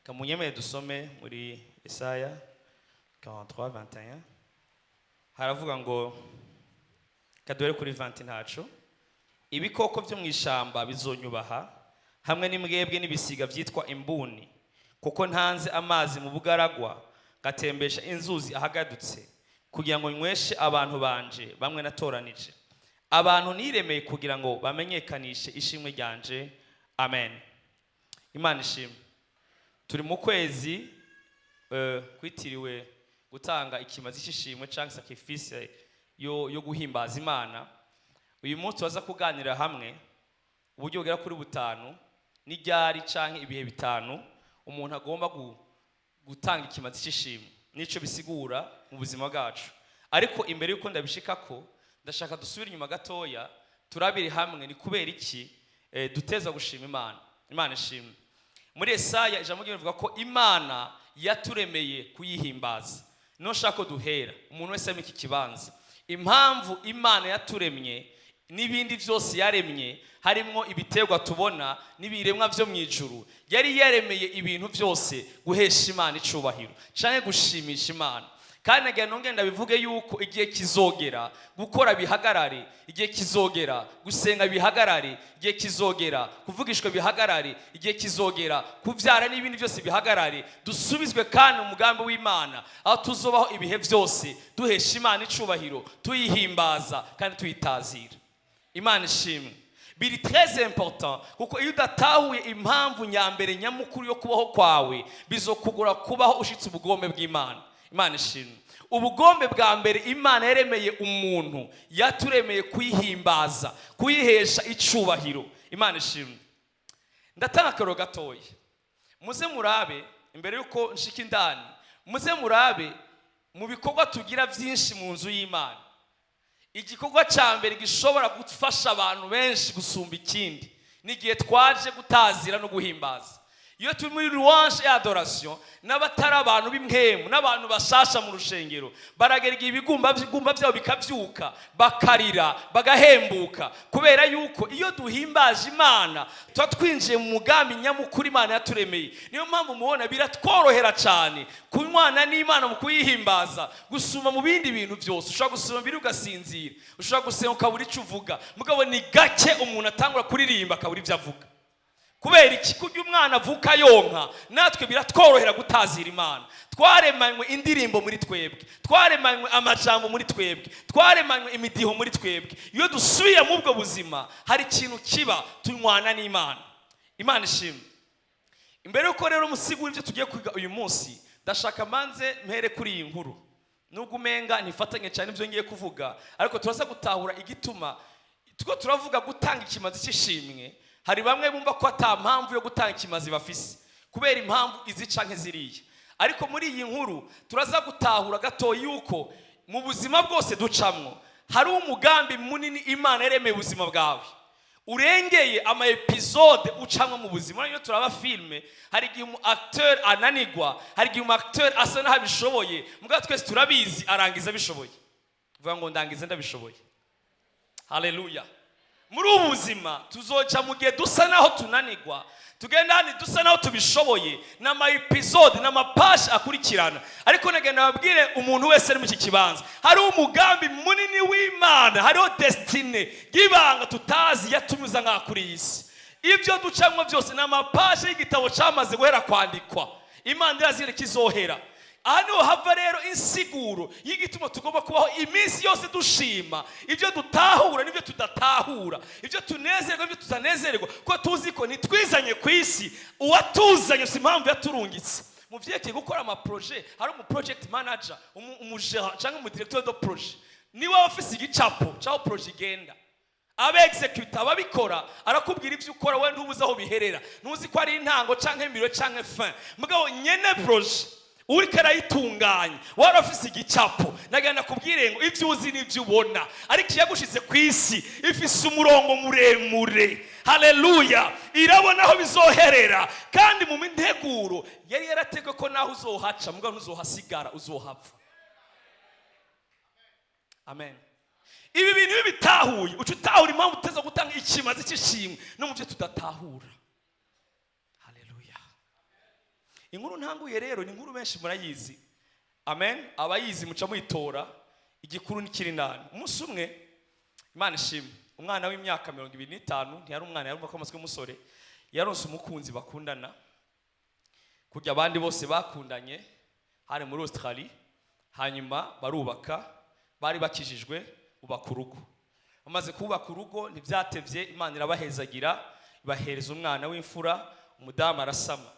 Kamunyemere dusome muri Isaya 43 21. Haravuga ngo, kaduhere kuri 20 ntaco: "Ibikoko byo mu ishamba bizonyubaha, hamwe n'imbwebwe n'ibisiga byitwa imbuni, kuko ntanze amazi mu bugaragwa, ngatembesha inzuzi ahagadutse, kugira ngo nyweshe abantu banje bamwe natoranije, abantu niremeye kugira ngo bamenyekanishe ishimwe ryanje." Amen. Imana ishimwe. Turi mu kwezi kwitiriwe gutanga ikimazi cy'ishimwe cyangwa sacrifice yo guhimbaza Imana. Uyu munsi tubaza kuganira hamwe uburyo bugera kuri butanu, n'iryari canke ibihe bitanu umuntu agomba gutanga ikimazi cy'ishimwe n'ico bisigura mu buzima bwacu. Ariko imbere y'uko ndabishikako, ndashaka dusubire inyuma gatoya, turabire hamwe ni kubera iki duteza gushima Imana. Imana ishimwe. Muri Esaya, ijambo ry'Imana rivuga ko Imana yaturemeye kuyihimbaza. Niho nshaka ko duhera, umuntu wese ari muri iki kibanza. Impamvu Imana yaturemye n'ibindi byose yaremye, harimo ibiterwa tubona n'ibiremwa byo mu ijuru, yari yaremeye ibintu byose guhesha Imana icubahiro canke gushimisha Imana. Kandi nagira nongere ndabivuge yuko igihe kizogera gukora bihagarare, igihe kizogera gusenga bihagarare, igihe kizogera kuvugishwa bihagarare, igihe kizogera kuvyara n'ibindi byose bihagarare, dusubizwe kandi umugambi w'Imana, aho tuzobaho ibihe byose duhesha Imana icubahiro, tuyihimbaza kandi tuyitazira. Imana ishimwe. Biri très important, kuko iyo udatahuye impamvu nyambere nyamukuru yo kubaho kwawe, bizokugura kubaho ushitse ubugombe bw'Imana. Imana ishimwe. Ubugombe bwa mbere Imana yaremeye umuntu, yaturemeye kuyihimbaza, kuyihesha icubahiro. Imana ishimwe. Ndatanga akaroro gatoya. Muze murabe, imbere y'uko nshika indani, muze murabe mu bikorwa tugira byinshi mu nzu y'Imana, igikorwa cya mbere gishobora gufasha abantu benshi gusumba ikindi ni igihe twaje gutazira no guhimbaza. Iyo turi muri louange et adoration, n'abatari abantu b'impwemu n'abantu bashasha mu rushengero baragera igihe ibigumba byabo bikabyuka, bakarira, bagahembuka, kubera yuko iyo duhimbaje Imana tuba twinjiye mu mugambi nyamukuru Imana yaturemeye. Niyo mpamvu mubona biratworohera cyane kunywana n'Imana mu kuyihimbaza gusuma mu bindi bintu byose. Ushobora gusoma biri ugasinzira, ushobora gusenga ukabura icyo uvuga, mugabo ni gake umuntu atangura kuririmba akabura ibyo avuga. Kubera iki? Kurya umwana avuka yonka, natwe biratworohera gutazira Imana. Twaremanywe indirimbo muri twebwe, twaremanywe amajambo muri twebwe, twaremanywe imidiho muri twebwe. Iyo dusubiye muri ubwo buzima, hari ikintu kiba, tunywana n'Imana. Imana ishimwe. Imbere y'uko rero musigura ibyo tugiye kwiga uyu munsi, ndashaka manze mpere kuri iyi nkuru. Nubwo umenga ntifatanye cyane ibyo ngiye kuvuga, ariko turaza gutahura igituma two turavuga gutanga ikimazi cy'ishimwe. Hari bamwe bumva ko ata mpamvu yo gutanga ikimazi bafise kubera impamvu izi canke ziriya, ariko muri iyi nkuru turaza gutahura gato yuko mu buzima bwose ducamwo hari umugambi munini Imana yaremeye ubuzima bwawe, urengeye ama épisodes ucamwo mu buzima. Iyo turaba filme, hari igihe umu acteur ananigwa, hari igihe umu acteur asa n'aho abishoboye, mugabo twese turabizi arangiza abishoboye. Vuga ngo "Ndangize ndabishoboye." Haleluya. Muri ubu buzima tuzoca mu gihe dusa naho tunanigwa, tugenda hano dusa naho tubishoboye, n'ama épisodes n'ama pages akurikirana. Ariko nagenda babwire umuntu wese ari muri iki kibanza, hariho umugambi munini w'Imana, hariho destinée y'ibanga tutazi yatunyuza ngaha kuri iyi si. Ibyo ducamwo byose ni ama pages y'igitabo cyamaze guhera kwandikwa. Imana irazira kizohera. Aha niho hava rero insiguro y'igituma tugomba kubaho iminsi yose dushima, ibyo dutahura n'ibyo tudatahura, ibyo tunezerwa n'ibyo tutanezerwa, ko tuzi ko ntitwizanye ku isi. Uwatuzanye si impamvu yaturungitse. Mu vyerekeye gukora ama projets, hari umu project manager, umu gérant cyangwa umu directeur de projet, niwe aba afise igicapo c'aho projet igenda, aba exécuta, ababikora. Arakubwira ibyo ukora, we ntubuze aho biherera, ntuzi ko ari intango canke milieu canke fin, mugabo nyene projet uriko arayitunganya wari afise igicapo. Nagenda kubwire ngo ibyo uzi n'ibyo ubona, ariko iyagushize ku isi ifise umurongo muremure. Haleluya. Irabona aho bizoherera, kandi mu minteguro yari yarateguye ko naho uzohaca, mugabo ntuzohasigara, uzohava. Amen. Ibi bintu iyo bitahuye, uca utahura impamvu uteza gutanga ikimazi cy'ishimwe no mu byo tudatahura. Haleluya. Inkuru ntanguye rero ni inkuru benshi murayizi. Amen. Abayizi muca muyitora. Igikuru nikiri ndani. Umunsi umwe, Imana ishimwe, umwana w'imyaka 25, ntiyari umwana, yarumva ko amaze umusore, yaronse umukunzi bakundana kurya abandi bose bakundanye, hari muri Australie. Hanyuma barubaka, bari bakijijwe, bubaka urugo. Bamaze kubaka urugo, ntibyatevye, Imana irabahezagira, ibahereza umwana w'imfura. Umudamu arasama.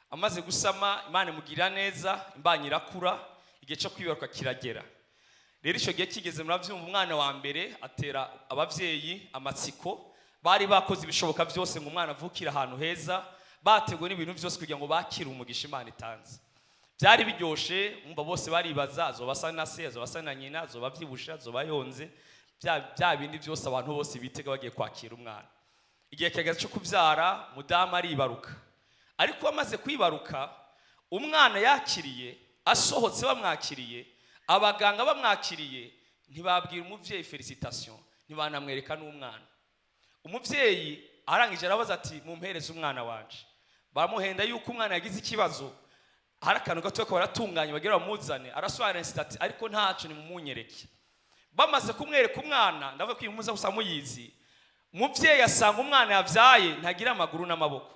Amaze gusama, Imana imugirira neza, imbanyi irakura, igihe cyo kwibaruka kiragera. Rero icyo gihe kigeze, murabyumva, umwana wa mbere atera ababyeyi amatsiko. Bari bakoze ibishoboka byose ngo umwana avukire ahantu heza, bateguwe n'ibintu byose kugira ngo bakire umugisha Imana itanze. Byari biryoshe. Umva, bose baribaza: azoba asa na se, azoba asa na nyina, azoba abyibushe, azoba yonze? Bya bindi byose abantu bose bitega bagiye kwakira umwana. Igihe kigeze cyo kubyara, mudamu aribaruka. Ariko amaze kwibaruka, umwana yakiriye, asohotse, bamwakiriye, abaganga bamwakiriye, ntibabwira umubyeyi félicitations, ntibanamwereka n'umwana. Umubyeyi arangije arabaza ati: "Mumpereze umwana wanje." Bamuhenda yuko umwana yagize ikibazo, hari akantu gato ko baratunganya bagira bamuzane. Arasobanura ati: "Ariko ntaco, nimumunyereke." Bamaze kumwereka umwana, ndavuga ko iyi muza gusa muyizi, umubyeyi asanga umwana yabyaye ntagira amaguru n'amaboko.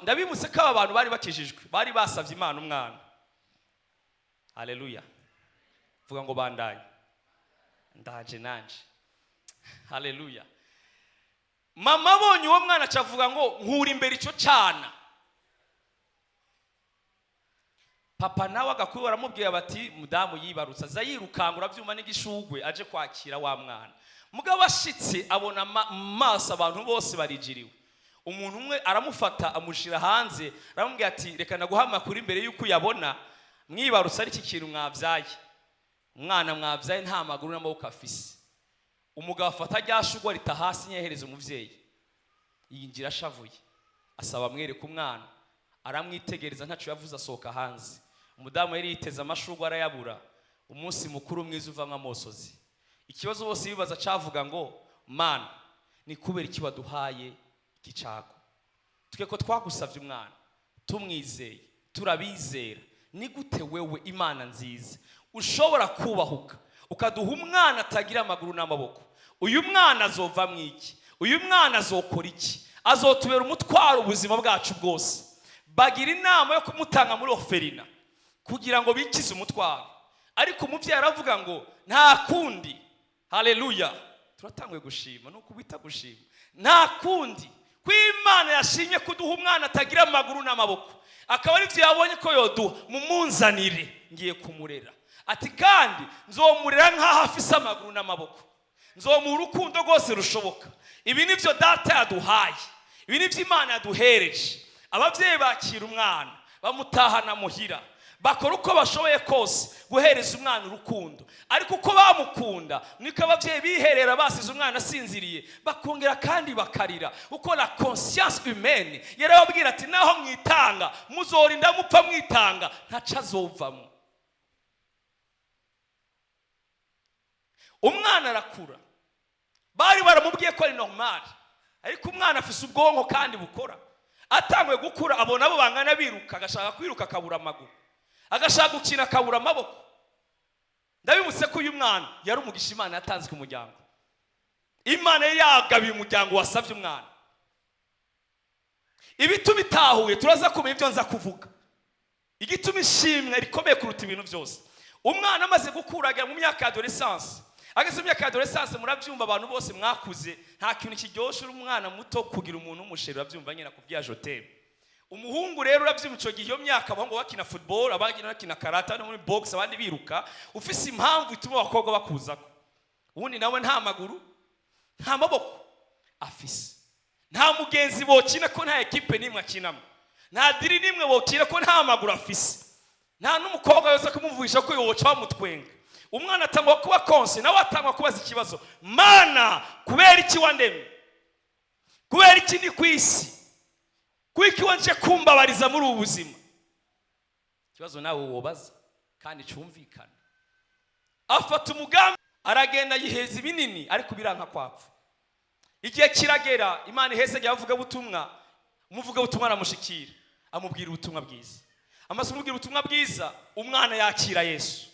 Ndabibutse ko aba bantu bari bakijijwe, bari basabye Imana umwana. Haleluya! Vuga ngo bandanye, ndaje nanje. Haleluya! Mama abonye uwo mwana, acavuga ngo: "Nkura imbere icyo cana." Papa nawe agakuru baramubwira bati: "Mudamu yibarutse." Aza yirukanga, urabyuma, n'igishugwe, aje kwakira wa mwana. Mugabo ashitse, abona mu maso abantu bose barijiriwe. Umuntu umwe aramufata, amushyira hanze, aramubwira ati: "Reka naguha amakuru imbere y'uko uyabona. Mwibarutse ari iki kintu mwabyaye, umwana mwabyaye nta maguru n'amaboko afise." Umugabo afata rya shugwe, rita hasi, nyehereza umubyeyi. Yinjira ashavuye, asaba amwereka umwana. Aramwitegereza, ntacyo yavuze, asohoka hanze. Umudamu yari yiteze amashugwe, arayabura. Umunsi mukuru mwiza uvamo amosozi. Ikibazo bose bibaza cavuga ngo: "Mana, ni kubera iki waduhaye iki cago? Twe ko twagusavye umwana tumwizeye, turabizera, ni gute wewe Imana nziza ushobora kubahuka ukaduha umwana atagira amaguru n'amaboko? Uyu mwana azovamwo iki? Uyu mwana azokora iki? Azotubera umutwaro ubuzima bwacu bwose." Bagira inama yo kumutanga muri orphelinat kugira ngo bikize umutwaro, ariko umubyeyi aravuga ngo: "Nta kundi." Haleluya! Turatanguye gushima, ni ukubita gushima. Nta kundi ko Imana yashimye kuduha umwana atagira amaguru n'amaboko, akaba aribyo yabonye ko yoduha, mumunzanire, ngiye kumurera. Ati: "Kandi nzomurera nk'aho afise amaguru n'amaboko, nzomuha urukundo rwose rushoboka. Ibi nibyo Data yaduhaye, ibi nibyo Imana yaduhereje." Ababyeyi bakira umwana, bamutahana muhira, bakora uko bashoboye kose guhereza umwana urukundo. Ariko uko bamukunda, niko ababyeyi biherera, basize umwana asinziriye, bakongera kandi bakarira, uko la conscience humaine yarababwira ati: "Naho mwitanga, muzorinda mupfa mwitanga, ntaco azovamo." Umwana arakura. Bari baramubwiye ko ari normal, ariko umwana afise ubwonko kandi bukora. Atanguye gukura, abona abo bangana biruka, agashaka kwiruka akabura amaguru, agashaka gukina akabura amaboko. Ndabibutse ko uyu mwana yari umugisha Imana yatanze ku muryango. Imana yari yagabiye umuryango wasabye umwana. Ibituma itahuye, turaza kumenya ibyo nza kuvuga, igituma ishimwe rikomeye kuruta ibintu byose. Umwana amaze gukura, agera mu myaka ya adolescence. Ageze mu myaka ya adolescence, murabyumva, abantu bose mwakuze, nta kintu kiryoshye uri umwana muto kugira umuntu w'umu chéri. Urabyumva nyine, akubwiye je t'aime. Umuhungu rero, urabyumva, icyo gihe, iyo myaka, abahungu bakina football, abandi bakina karate, abandi muri box, abandi biruka. Ufise impamvu ituma abakobwa bakuzako. Ubundi nawe nta maguru, nta maboko afise, nta mugenzi bokina ko nta ekipe n'imwe akinamo, nta diri n'imwe bokina ko nta maguru afise, nta n'umukobwa wese kumuvugisha ko yoca bamutwenga. Umwana atangwa kuba konse, nawe atangwa kubaza ikibazo: "Mana, kubera iki wandemye? Kubera iki ndi ku isi? Kubera iki wanje kumbabariza muri ubu buzima?" Ikibazo nawe wobaza kandi cyumvikana. Afata umugambi, aragenda yiheza ibinini, ariko biranka kwapfa. Igihe kiragera, Imana iheze avuga butumwa. Umuvugabutumwa aramushikira, amubwira ubutumwa bwiza. Amaze kumubwira ubutumwa bwiza, umwana yakira Yesu.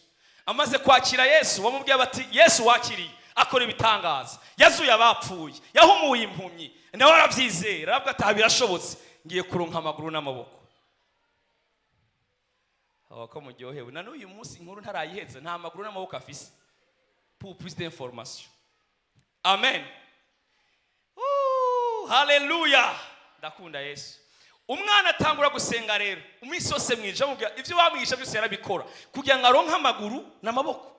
Amaze kwakira Yesu, bamubwira bati: "Yesu wakiriye akora ibitangaza, yazuye abapfuye, yahumuye impumyi." Nawe arabyizera, aravuga ati: "Aha birashobotse, ngiye kuronka amaguru n'amaboko." Aho ko muryohewe. Na n'uyu munsi inkuru ntarayiheza, nta maguru n'amaboko afise, pour plus d'information. Amen. Ooh, haleluya, ndakunda Yesu. Umwana atangura gusenga rero iminsi yose mwija, amubwira ibyo bamwigisha byose yarabikora kugira ngo aronke amaguru n'amaboko.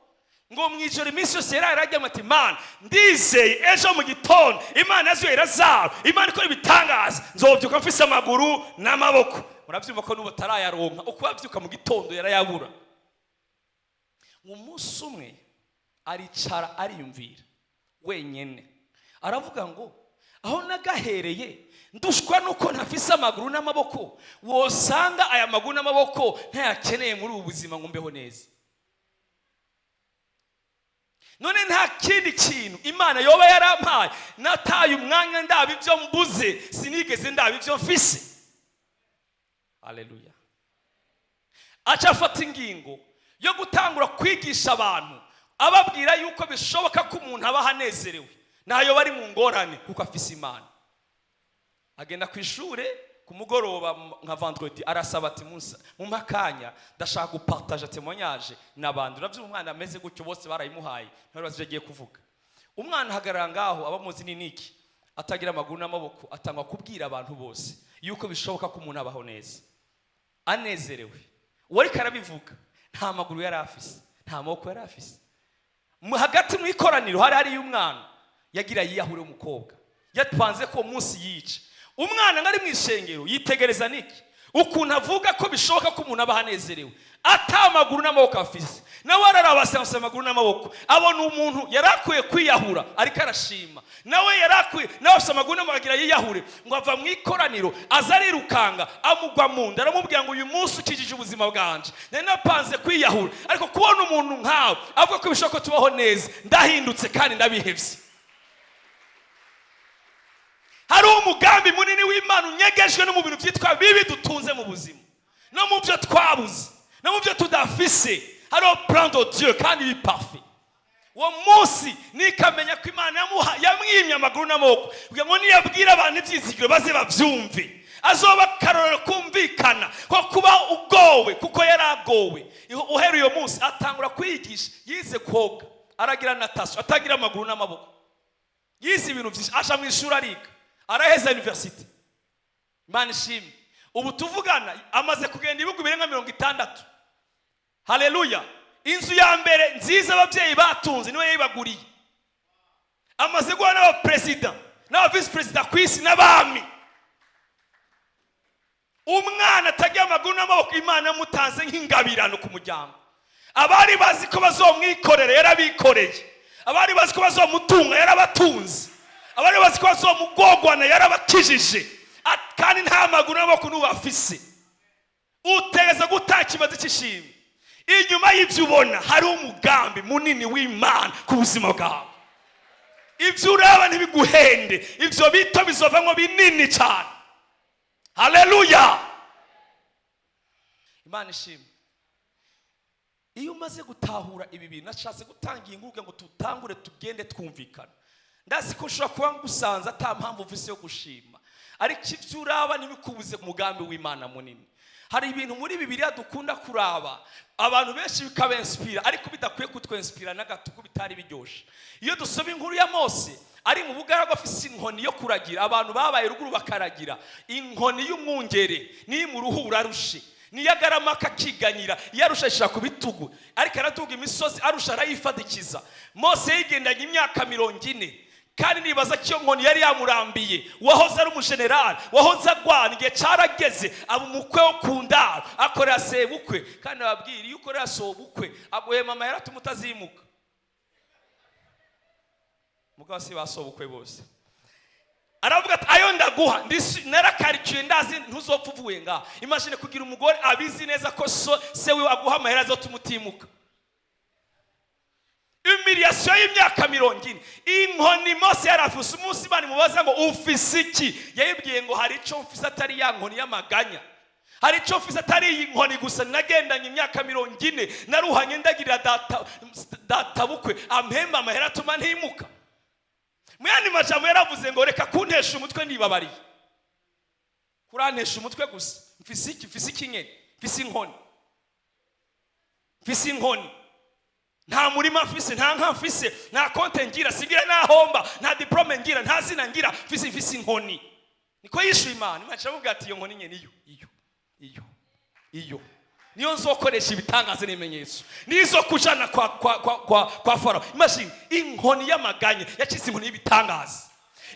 Ngo mwijoro iminsi yose yari arajyamo ati: "Mana, ndizeye ejo mu gitondo Imana yazuye Lazaro, Imana ikora ibitangaza, nzobyuka mfise amaguru n'amaboko." Murabyumva ko n'ubu atarayaronka. Uko abyuka mu gitondo yarayabura. Umunsi umwe aricara, ariyumvira wenyine, aravuga ngo: "Aho nagahereye ndushwa nuko ntafise amaguru n'amaboko, wosanga aya maguru n'amaboko ntayakeneye muri ubu buzima ngo mbeho neza. None nta kindi kintu Imana yoba yarampaye? Nataye umwanya ndaba ibyo mbuze, sinigeze ndaba ibyo mfise." Haleluya. Aca afata ingingo yo gutangura kwigisha abantu, ababwira yuko bishoboka ko umuntu aba anezerewe ntayo bari mu ngorane kuko afise Imana. Agenda ku ishure ku mugoroba nka vendredi, arasaba ati: "Musa, mumpe akanya, ndashaka gupartager témoignage n'abandi." Urabyumva, umwana ameze gutyo, bose barayimuhaye, ntibari bazi ibyo agiye kuvuga. Umwana ahagarara ngaho, abamuzi ni niki, atagira amaguru n'amaboko, atangwa kubwira abantu bose yuko bishoboka ko umuntu abaho neza anezerewe. Uwo ariko arabivuga nta maguru yari afise, nta maboko yari afise. Hagati mu ikoraniro hari hariyo umwana yagira yiyahure w'umukobwa, yapanze ko uwo munsi yica umwana. Ngo ari mu ishengero yitegereza niki ukuntu avuga ko bishoboka ko umuntu aba anezerewe ata amaguru n'amaboko afise. Nawe araraba, asanze amaguru n'amaboko, abona umuntu yari akwiye kwiyahura ariko arashima, nawe yari akwiye, nawe afise amaguru n'amaboko agira yiyahure. Ngo ava mu ikoraniro, aza arirukanga, amugwa mu nda, aramubwira ngo: "Uyu munsi ukijije ubuzima bwanje. Nari napanze kwiyahura, ariko kubona umuntu nkawe avuga ko bishoboka ko tubaho neza, ndahindutse kandi ndabihevye." Hari umugambi munini w'Imana unyegejwe no mu bintu byitwa bibi dutunze mu buzima, no mu byo twabuze, no mu byo tudafise. Hariho plan de Dieu kandi iri parfait. Uwo munsi nikamenya ko Imana yamwimye amaguru n'amaboko kugira ngo niyabwira abantu ibyizigiro baze babyumve, azoba akarorero kumvikana ko kuba ugowe, kuko yari agowe. Uhera uyo munsi atangura kwigisha, yize koga, aragira natation atagira amaguru n'amaboko, yize ibintu byinshi, aja mu ishuri ariga, araheza université. Imana ishimwe, ubu tuvugana amaze kugenda ibihugu birenga 60. Haleluya. Inzu ya mbere nziza ababyeyi batunze niwe yayibaguriye. Amaze guhura n'abaperezida n'aba visi perezida ku isi n'abami. Umwana atagira amaguru n'amaboko, Imana yamutanze nk'ingabirano ku muryango. Abari bazi ko bazomwikorera, yarabikoreye. Abari bazi ko bazomutunga, yarabatunze. Abari bazi ko bazomugogwana, yarabakijije. Kandi nta maguru n'amaboko n'ubu afise. Utegeza gutanga ikimazi cy'ishimwe. Inyuma y'ibyo ubona hari umugambi munini w'Imana ku buzima bwawe. Ibyo uraba ntibiguhende, ibyo bito bizovamo binini cyane. Haleluya, Imana ishimwe. Iyo umaze gutahura ibi bintu, nashatse gutanga iyi nkuru kugira ngo tutangure tugende twumvikana. Ndazi ko ushobora kuba ngusanze ata mpamvu ufise yo gushima, ariko ibyo uraba ntibikubuze ku mugambi w'Imana munini. Hari ibintu muri Bibiliya dukunda kuraba, abantu benshi bikabensipira, ariko bidakwiye kutwensipira na gato, kuko bitari biryoshe. Iyo dusoma inkuru ya Mose ari mu bugaragwa, afise inkoni yo kuragira, abantu babaye ruguru bakaragira, inkoni y'umwungere niyo mu ruhu urarushe, niyo agarama akakiganyira, iyo arusha ayishyira ku bitugu, ariko araduga imisozi arusha arayifadikiza. Mose yigendanye imyaka 40, kandi nibaza ko iyo nkoni yari yamurambiye. Wahoze ari umujenerali, wahoze agwana, igihe carageze aba umukwe wo ku ndaro, akorera sebukwe. Kandi ababwira, iyo ukorera sobukwe aguhema amahera atuma utazimuka. Mugabo si ba sobukwe bose. Aravuga ati: "Ayo ndaguha narakarikiye, ndazi ntuzopfa uvuye ngaha." Imagine kugira umugore abizi neza ko so se wiwe aguha amahera azotuma utimuka. Humiliation. Humiliation y'imyaka 40. Inkoni Mose yarafise, umunsi Imana imubaza ngo ufise iki, yayibwiye ngo hari icyo mfise atari ya nkoni y'amaganya, hari icyo mfise atari iyi nkoni gusa nagendanye imyaka 40, naruhanye ndagirira data, databukwe ampemba amahera atuma ntimuka. Mu yandi majambo yaravuze ngo reka kuntesha umutwe, nibabariye kurantesha umutwe gusa. Mfise iki? Mfise iki nyene? Mfise inkoni, mfise inkoni. Nta murima mfise, nta nka mfise, nta konte ngira, singira nahomba, nta diplôme ngira, nta zina ngira, mfise inkoni. Niko yishuye Imana. Imana iramubwira ati iyo nkoni nyene, iyo iyo iyo iyo niyo nzokoresha ibitangaza n'ibimenyetso, nizo kujana kwa Farawo. Imagine, inkoni y'amaganya yacitse inkoni y'ibitangaza.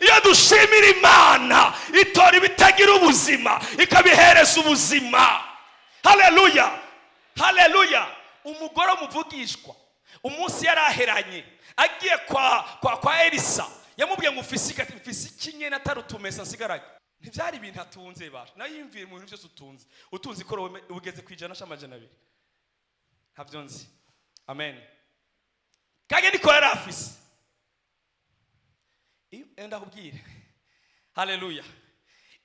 Iyo dushimira Imana, itora ibitagira ubuzima ikabihereza ubuzima. Haleluya, haleluya. Umugore umuvugishwa, umunsi yari aheranye agiye kwa Elisa, yamubwiye ngo ufise iki? Ati mfise iki nyene atari utumesa nsigaranye? Ntibyari ibintu atunze basha nayo. Yiyumviye mu bintu byose utunze, utunze ikoro ugeze ku 100 c'amajana 200, ntabyo nzi. Amen. Kage niko yari afise. Ndakubwire, haleluya,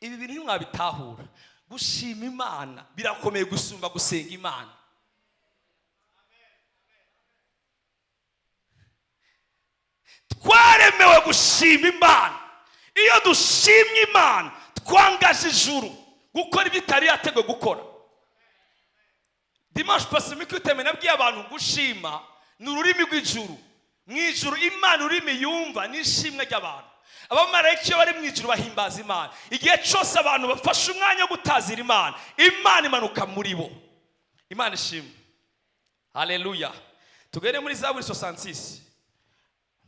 ibi bintu ntimwabitahura. Gushima Imana birakomeye gusumba gusenga Imana. Twaremewe gushima Imana. Iyo dushimye Imana, twangaje ijuru gukora ibyo itari yateguwe gukora. Dimanche passé muri kwiteme nabwiye abantu gushima ni ururimi rw'ijuru. Mu ijuru Imana ururimi yumva n'ishimwe ry'abantu. Abamarayika iyo bari mu ijuru bahimbaza Imana. Igihe cyose abantu bafashe umwanya wo gutazira Imana, Imana imanuka muri bo. Imana ishimwe, haleluya. Tugere muri Zaburi 66,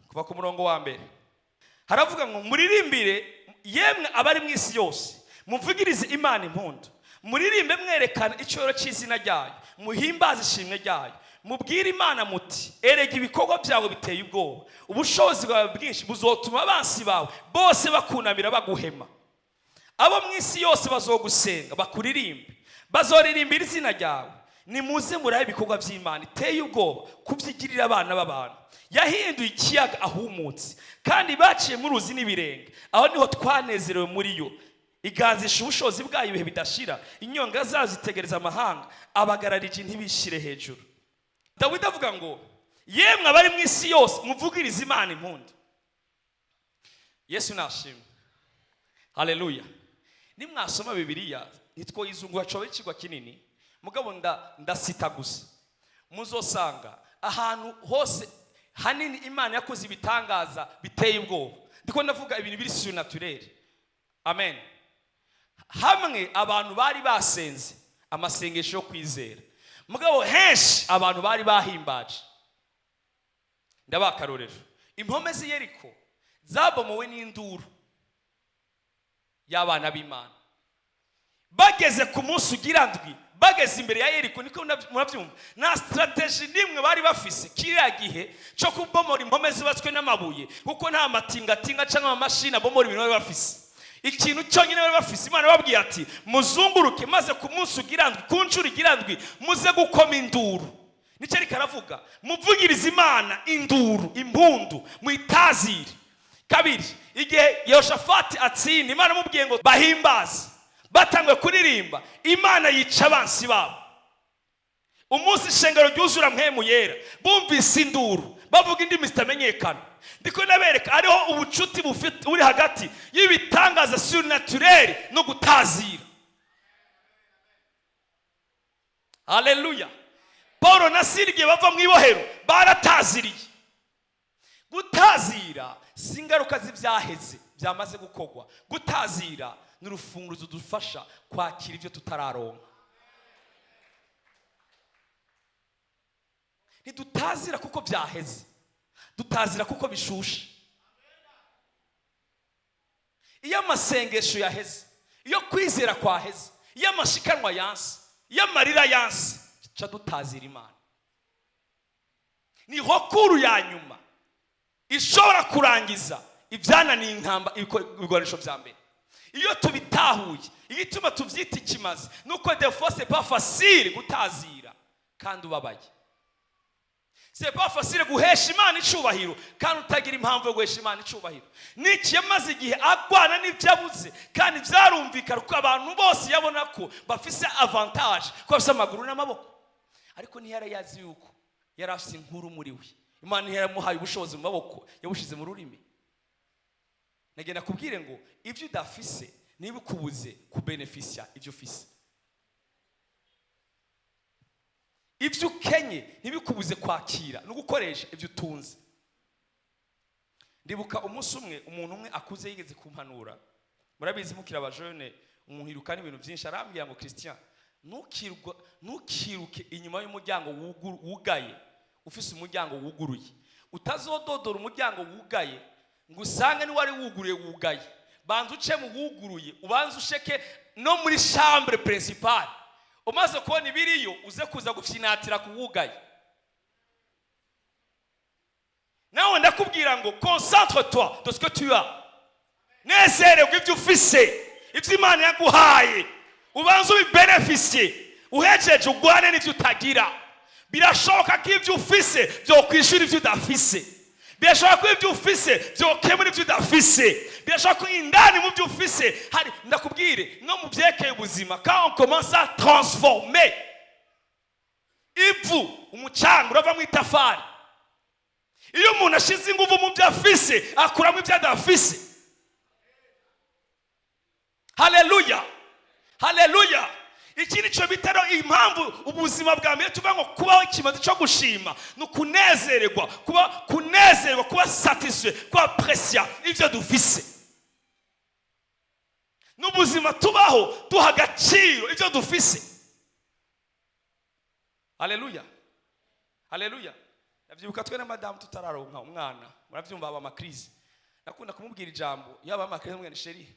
kuva ku murongo wa mbere. Haravuga ngo muririmbire yemwe abari mu isi yose, muvugirize Imana impundu, muririmbe mwerekana icyoro cy'izina ryayo, muhimbaze ishimwe ryayo. Mubwire Imana muti erega ibikorwa byawe biteye ubwoba, ubushobozi bwawe bwinshi buzotuma abansi bawe bose bakunamira baguhema. Abo mu isi yose bazogusenga bakuririmbe, bazoririmbira izina ryawe. Nimuze murabe ibikorwa by'Imana iteye ubwoba kubyigirira abana b'abantu. Yahinduye ikiyaga ahumutse, kandi baciye mu ruzi n'ibirenge. Aho niho twanezerewe muri yo. Iganzisha ubushobozi bwayo ibihe bidashira, inyonga zayo zitegereza amahanga, abagararije ntibishire hejuru. Dawidi avuga ngo yemwe abari mu isi yose, muvugirize Imana impundu. Yesu nashimwe, haleluya. Nimwasoma Bibiliya, ntitwoyizungura, coba ikigwa kinini, mugabo ndasita gusa. Muzosanga ahantu hose hanini Imana yakoze ibitangaza biteye ubwoba. Ndiko ndavuga ibintu biri surnaturel. Amen. Hamwe abantu bari basenze amasengesho yo kwizera, mugabo henshi abantu bari bahimbaje. Ndabaha akarorero: impome z'i Yeriko zabomowe n'induru y'abana b'Imana. Bageze ku munsi ugira ndwi, bageze imbere ya Yeriko, niko murabyumva, nta stratégie n'imwe bari bafise kiriya gihe cyo kubomora impome zubatswe n'amabuye, kuko nta matingatinga cyangwa amamashini abomora ibintu bari bafise. Ikintu cyonyine bari bafise, Imana babwiye ati muzunguruke, maze ku munsi ugira ndwi, ku nshuro igira ndwi, muze gukoma induru. Nicyo ariko aravuga: muvugirize Imana induru, impundu, muyitazire. Kabiri, igihe Yehoshafati atsinda, Imana amubwiye ngo bahimbaze, batanguye kuririmba, Imana yica abansi babo. Umunsi ishengero ryuzura Mpwemu Yera, bumvise induru, bavuga indimi zitamenyekana. Ndiko nabereka hariho ubucuti bufite buri hagati y'ibitangaza surnaturel no gutazira. Haleluya. Paul na Sila igihe bava mu ibohero barataziriye. Gutazira si ingaruka z'ibyaheze byamaze gukorwa. Gutazira ni urufunguzo dufasha kwakira ibyo tutararonka. Ntidutazira kuko byaheze, dutazira kuko bishushe. Iyo amasengesho yaheze, iyo kwizera kwaheze, iyo amashikanwa yanse, iyo amarira yanse, ca dutazira Imana. Ni hokuru ya nyuma ishobora kurangiza ibyananiye intamba, ibigwanisho bya mbere. Iyo tubitahuye, igituma tubyita ikimazi nuko des fois c'est pas facile gutazira kandi ubabaye. C'est pas facile guhesha Imana icubahiro kandi utagira impamvu yo guhesha Imana icubahiro. Niki yamaze igihe agwana n'ibyo abuze, kandi byarumvikana ko abantu bose yabona ko bafise avantage, ko bafise amaguru n'amaboko, ariko ntiyari yazi yuko yari afise inkuru muri we. Imana ntiyaramuhaye ubushobozi mu maboko, yabushize mu rurimi. Nagenda kubwire ngo ibyo udafise ntibikubuze kubenefisya ibyo ufise. Ibyo ukenye ntibikubuze kwakira no gukoresha ibyo utunze. Ndibuka umunsi umwe umuntu umwe akuze yigeze kumpanura. Murabizi mukira abajene, umuntu yiruka n'ibintu byinshi. Arambwira ngo Christian, ntukiruke inyuma y'umuryango wugaye ufise umuryango wuguruye. Utazododora umuryango wugaye ngo usange ni wari wuguruye wugaye. Banza uce mu wuguruye, ubanze usheke no muri chambre principale. Umaze kubona ibiriyo uze kuza gufyinatira kuwugaye. Nawe ndakubwira ngo concentre-toi de ce que tu as. Nezererwa ibyo ufise, ibyo Imana yaguhaye, ubanze ubibeneficie, uhejeje ugwane n'ibyo utagira. Birashoboka ko ibyo ufise byokwishura ibyo udafise. Birashoboka ko ibyo ufise byokemura ibyo udafise. Birashoboka ko indani mu byo ufise hari, ndakubwire no mu byerekeye ubuzima, quand on commence à transformer ivu, umucanga urava mu itafari. Iyo umuntu ashize ingufu mu byo afise, akuramo ibyo adafise. Haleluya, haleluya. Iki ni cyo bita rero impamvu ubuzima bwa mbere tuvuga ngo kubaho ikimazi cyo gushima ni ukunezererwa, kuba kunezerwa, kuba satisfait, kuba apprécier ibyo dufise. N'ubuzima tubaho duha agaciro ibyo dufise. Haleluya, haleluya. Ndabyibuka twe na madamu tutararonka umwana, murabyumva aba ama crises. Nakunda kumubwira ijambo, yaba ama crises, mwana chéri,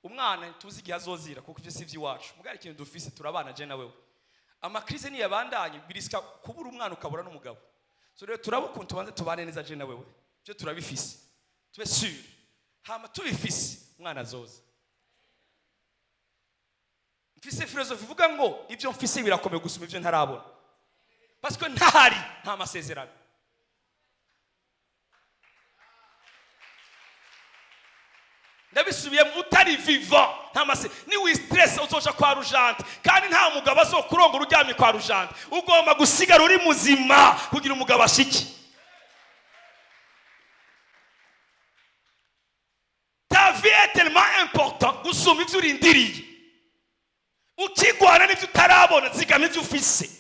umwana tuzi igihe azozira kuko ivyo si ivy'iwacu. Mugari ikintu dufise turabana je na wewe. Ama crises niyabandanye birisika kubura umwana ukabura n'umugabo. So rero turabukunda tubanze tubane neza je na wewe. Byo turabifise. Tube sûr. Hama tubifise umwana azoza. Mfise philosophie ivuga ngo ibyo mfise birakomeye gusuma ibyo ntarabona. Parce que ntahari nta masezerano. Ndabisubiyemo, utari vivant nta mase ni wi stress uzoja kwa rujante, kandi nta mugabo azokurongora uryamye kwa rujante. Ugomba gusigara uri muzima kugira umugabo ashike. Ta vie est tellement important gusumba ivyo urindiriye. Ukigwana n'ivyo utarabona, zigama ivyo ufise.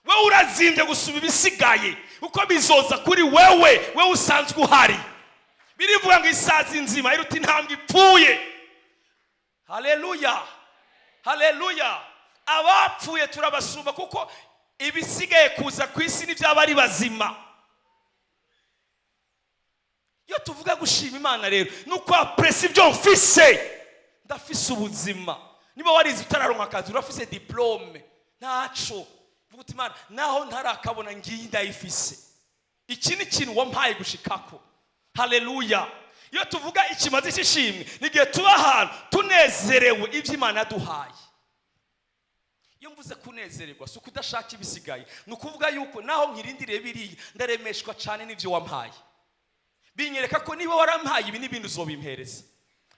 Wewe urazimbye gusumba ibisigaye, uko bizoza kuri wewe, wewe usanzwe uhari. Birivuga ngo isazi nzima iruta intambwe ipfuye. Haleluya, haleluya. Abapfuye turabasumba kuko ibisigaye kuza ku isi n'ibyaba ari bazima. Iyo tuvuga gushima Imana rero ni uko apprécier ibyo mfise. Ndafise ubuzima. Niba warize utararonka akazi, urafise diplôme, ntaco vuga uti Imana naho ntarakabona ngiyi ndayifise. Iki ni ikintu wampaye gushikako. Haleluya. Iyo tuvuga ikimazi cy'ishimwe ni igihe tuba ahantu tunezerewe ibyo Imana yaduhaye. Iyo mvuze kunezererwa si ukudashaka ibisigaye, ni ukuvuga yuko naho nkirindiriye biriya ndaremeshwa cyane n'ibyo wampaye. Binyereka ko niba warampaye ibi n'ibindi uzobimpereza.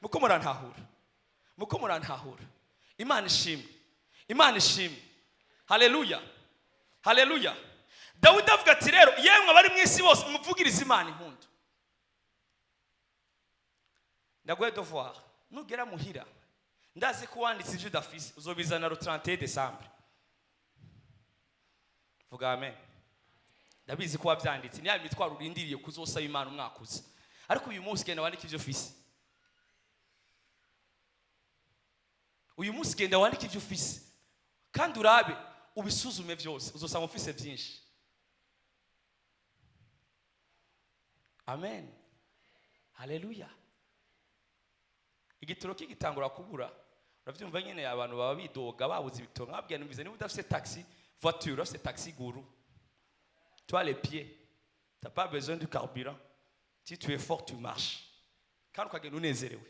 Muko murantahura, muko murantahura. Imana ishimwe, Imana ishimwe. Haleluya, haleluya. Dawidi avuga ati rero yemwe abari mu isi bose muvugirize Imana impundu. Ndaguhe devoir, nugera muhira ndazi ko wanditse ivyo udafise uzobizana le 31 décembre. Vuga amen. Ndabizi ko wavyanditse, ni ya mitwaro urindiriye kuzosaba Imana umwaka uza, ariko uyu munsi genda wandike ivyo ufise. Uyu munsi genda wandike ivyo ufise kandi urabe ubisuzume vyose, uzosanga ufise byinshi. Amen, haleluya. Igitoro kigitangura kubura, uravyumva nyene abantu baba bidoga babuze ibitoro. Nkababwira numvise niba udafise taxi voiture, urafise taxi guru, tu as les pieds, t'as pas besoin du carburant. Si tu es fort tu marches, kandi ukagenda unezerewe.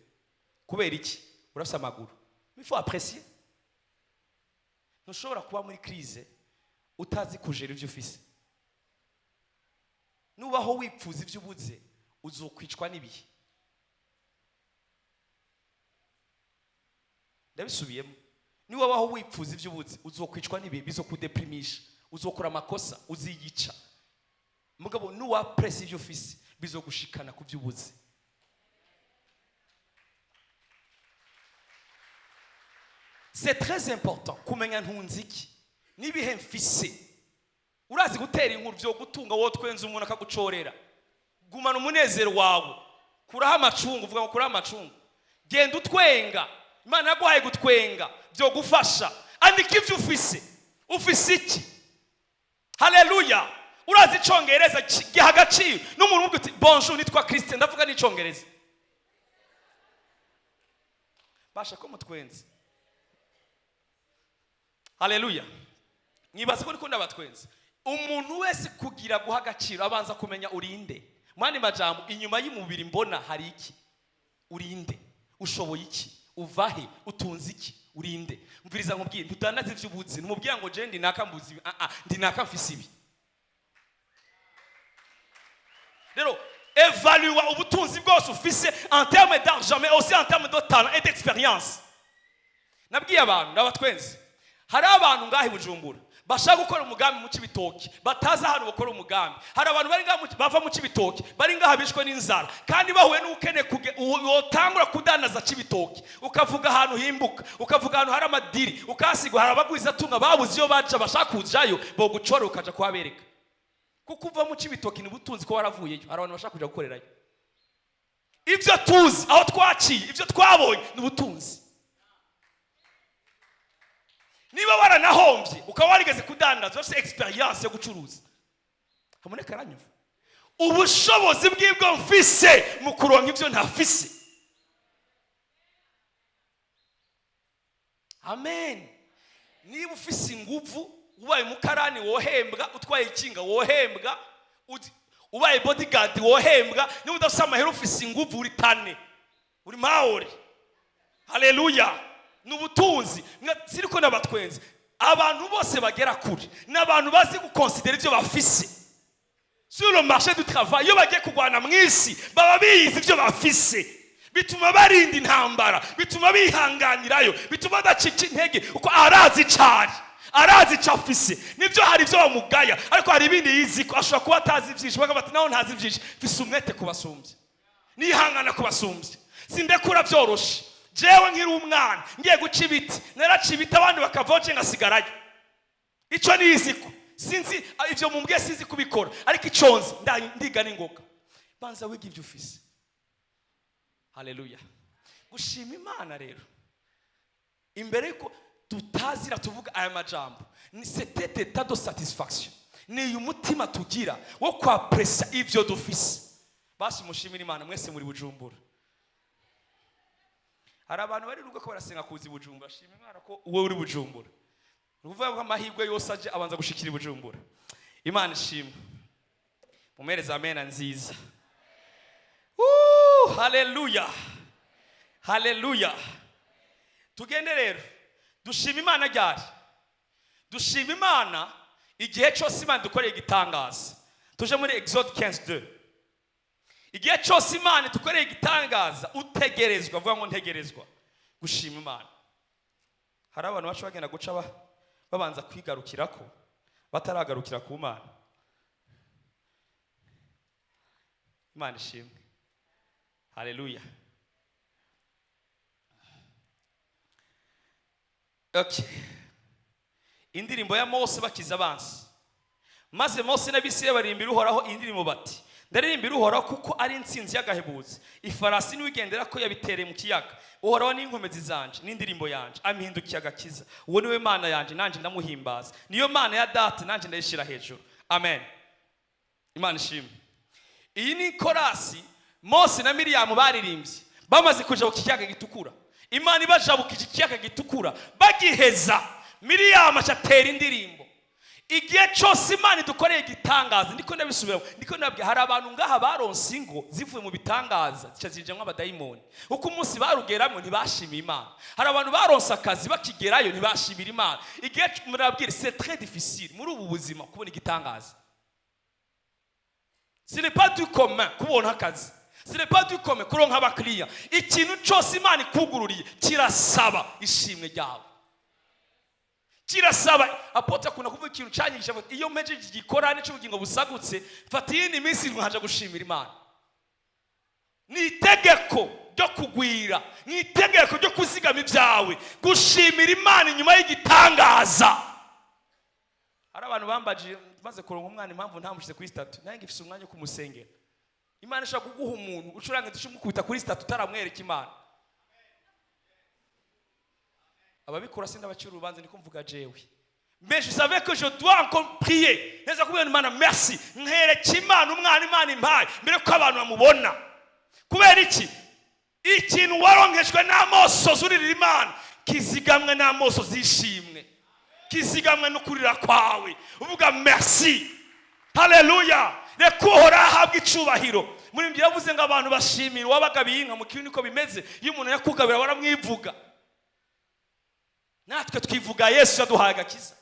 Kubera iki? Urafise amaguru. Il faut apprécier. Ntushobora kuba muri crise utazi kujera ivyo ufise. Nubaho wipfuza ibyo ubuze, uzokwicwa n'ibihe. Ndabisubiyemo: niwabaho wipfuza ibyo ubuze, uzokwicwa n'ibihe, bizokudeprimisha, uzokora amakosa, uziyica. Mugabo nuwapresa ibyo ufise, bizogushikana ku byo ubuze. C'est très important kumenya ntunze iki n'ibihe mfise. Urazi gutera inkuru byo gutunga, wowe twenze umuntu akagucorera. Gumana umunezero wawe, kuraho amacungu, uvuga ngo kuraho amacungu, genda utwenga. Imana yaguhaye gutwenga, byo gufasha. Andika ibyo ufise. Ufise iki? Haleluya! Urazi icongereza, giha agaciro. N'umuntu uvuga uti: "Bonjour, nitwa Christian, ndavuga n'icongereza." Basha ko mutwenze. Haleluya! Mwibaza ko ndiko ndabatwenze. Umuntu wese kugira guha agaciro, abanza kumenya urinde. Mu yandi majambo, inyuma y'umubiri mbona hari iki? Urinde? Ushoboye iki? Uva he? Utunze iki? Urinde? Mviriza nkubwire, ntudandaze ivyo ubuzi. Ntumubwira ngo: "Je ndi naka, mbuzi ibi." Ah ah, ndi naka, mfise ibi. Rero evalua ubutunzi bwose ufise en terme d'argent, mais aussi en terme de talent et d'expérience. Nabwiye abantu, ndabatwenze, hari abantu ngaha i Bujumbura bashaka gukora umugambi mu Cibitoki, batazi ahantu bakora umugambi. Hari abantu bari ngaha bava mu Cibitoki, bari ngaha bishwe n'inzara kandi bahuye n'ubukene. Wotangura kudandaza Cibitoki, ukavuga ahantu himbuka, ukavuga ahantu hari amadiri, ukahasigwa. Hari abagwizatunga babuze iyo baja, bashaka kujayo, bogucora ukaja kuhabereka. Kuko uva mu Cibitoki ni ubutunzi ko waravuyeyo. Hari abantu bashaka kuja gukorerayo. Ibyo tuzi, aho twaciye, ibyo twabonye ni ubutunzi. Niba waranahombye, ukaba warigeze kudandaza, ufite expérience yo gucuruza, haboneka aranyumva. Ubushobozi bw'ibwo mfise mu kuronka ibyo ntafise. Amen. Niba ufise inguvu, ubaye umukarani wohembwa, utwaye ikinga wohembwa, ubaye bodyguard wohembwa. Niba udafise amahera, ufise inguvu, uri tane, uri mawuri. Haleluya! Ni ubutunzi. Siriko n'abatwenzi. Abantu bose bagera kure ni abantu bazi gukonsidera ibyo bafise sur le marché du travail. Iyo bagiye kurwana mu isi, baba bizi ibyo bafise. Bituma barinda intambara, bituma bihanganirayo, bituma badacika intege, kuko arazi icari, arazi icyo afise. Nibyo, hari ibyo bamugaya, ariko hari ibindi yizi ko ashobora kuba atazi byinshi. Bakavuga bati: "Naho ntazi byinshi, mfise umwete kubasumbya, nihangana kubasumbya, sindekura byoroshe. Jewe nkiri umwana ngiye guca ibiti, naraca ibiti abandi bakavaho, je ngasigarayo. Icyo nizi ko sinzi ibyo mumbwiye, sinzi kubikora, ariko icyo nzi, ndiga n'ingoga." Banza wiga ibyo ufise. Haleluya! Gushima Imana rero, imbere yuko tutazira tuvuga aya majambo, ni cet état de satisfaction, ni uyu mutima tugira wo kwapresa ibyo dufise. Basi mushimire Imana mwese muri Bujumbura. Hari abantu bari rugo ko barasenga kuza i Bujumbura. Shima Imana ko wowe uri Bujumbura. Ni ukuvuga ko amahirwe yose aje abanza gushikira i Bujumbura. Imana ishimwe. Mumereze amena nziza. Haleluya, haleluya! Tugende rero. Dushima Imana ryari? Dushima Imana igihe cyose Imana dukoreye igitangaza. Tuje muri Exode 15:2. Igihe cyose Imana dukoreye igitangaza, utegerezwa, avuga ngo: "Ntegerezwa gushima Imana." Hari abantu baca bagenda guca babanza kwigarukirako bataragarukira ku Mana. Imana ishimwe. Haleluya! Okay. Indirimbo ya Mose bakiza abansi. Maze Mose n'Abisirayeli baririmbira Uhoraho indirimbo bati: "Ndaririmbira Uhoraho kuko ari intsinzi y'agahebuzo. Ifarasi n'uwigendera ko yabitereye mu kiyaga. Uhoraho n'inkomezi zanje n'indirimbo yanje, ampindukiye agakiza. Uwo niwe Mana yanje, nanjye ndamuhimbaza. Niyo Mana ya data, nanjye ndayishyira hejuru." Amen. Imana ishimwe. Iyi ni korasi Mose na Miriyamu baririmbye bamaze kujabuka ikiyaga gitukura. Imana ibajabukije ikiyaga gitukura, bagiheza, Miriyamu aca atera indirimbo. Igihe cyose Imana idukoreye igitangaza, ndiko ndabisubiramo, ndiko ndabwira, hari abantu ngaha baronse ingo zivuye mu bitangaza, zica zinjamwo abadayimoni, kuko umunsi barugeramo ntibashimiye Imana. Hari abantu baronse akazi, bakigerayo ntibashimira Imana. Igihe murabwira, c'est très difficile muri ubu buzima kubona igitangaza. Ce n'est pas du commun kubona akazi, ce n'est pas du commun kuronka abakiriya. Ikintu cyose Imana ikugururiye kirasaba ishimwe ryawe, kirasaba. Apôtre akunda kuvuga ikintu cyanyigisha avuga, iyo mpejeje igikorane cy'ubugingo busagutse, mfata iyindi minsi irindwi nkaja gushimira Imana. Ni itegeko ryo kugwira, ni itegeko ryo kuzigama ibyawe, gushimira Imana inyuma y'igitangaza. Hari abantu bambajije maze kuronka umwana impamvu ntamushyize kuri statut. Nanjye ngifise umwanya wo kumusengera. Imana ishobora kuguha umuntu ucurange umukubita kuri statut utaramwereka Imana. Ababikora sindabacira urubanza, niko mvuga jewe. Mais je savais que je dois encore prier neza kubwira Imana merci, nkereka Imana umwana Imana impaye mbere ko abantu bamubona. Kubera iki? Ikintu waronkejwe n'amosozi uririra Imana kizigamwe n'amosozi y'ishimwe, kizigamwe no kurira kwawe uvuga merci. Haleluya! Reka Uhoraho ahabwe icubahiro. Muri ibyo yavuze ngo abantu bashimira uwabagabiye inka. Mu kirundi niko bimeze, iyo umuntu yakugabira baramwivuga. Natwe twivuga Yesu yaduhaye agakiza.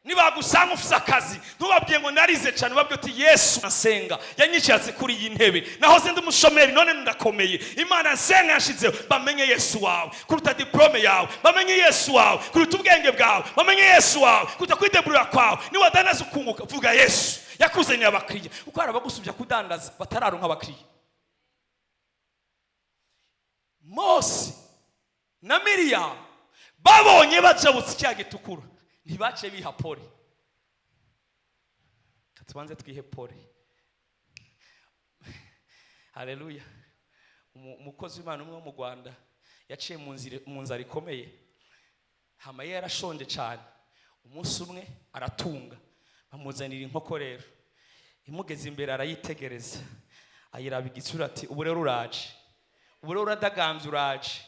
Nibagusanga ufise akazi, ntubabwiye ngo narize cyane, ubabwiye uti: "Yesu nsenga yanyishatse kuri iyi ntebe, nahoze ndi umushomeri, none ndakomeye. Imana nsenga yashizeho." Bamenye Yesu wawe kuruta diplôme yawe, bamenye Yesu wawe kuruta ubwenge bwawe, bamenye Yesu wawe kuruta kwideburira kwawe. Niwadandaza ukunguka, vuga Yesu yakuzaniye abakiriya, kuko hari abagusubya kudandaza batararonka abakiriya. Mose na Miriyamu babonye bajabutse icyaha gitukura, ntibace biha pole. Tubanze twihe pole. Haleluya! Umukozi w'Imana umwe wo mu Rwanda yaciye mu nzira, mu nzara ikomeye. Hama ye yarashonje cyane. Umunsi umwe aratunga, bamuzanira inkoko. Rero imugeze imbere arayitegereza, ayiraba igitsura, ati: "Ubu rero uraje, ubu rero uradagambye, uraje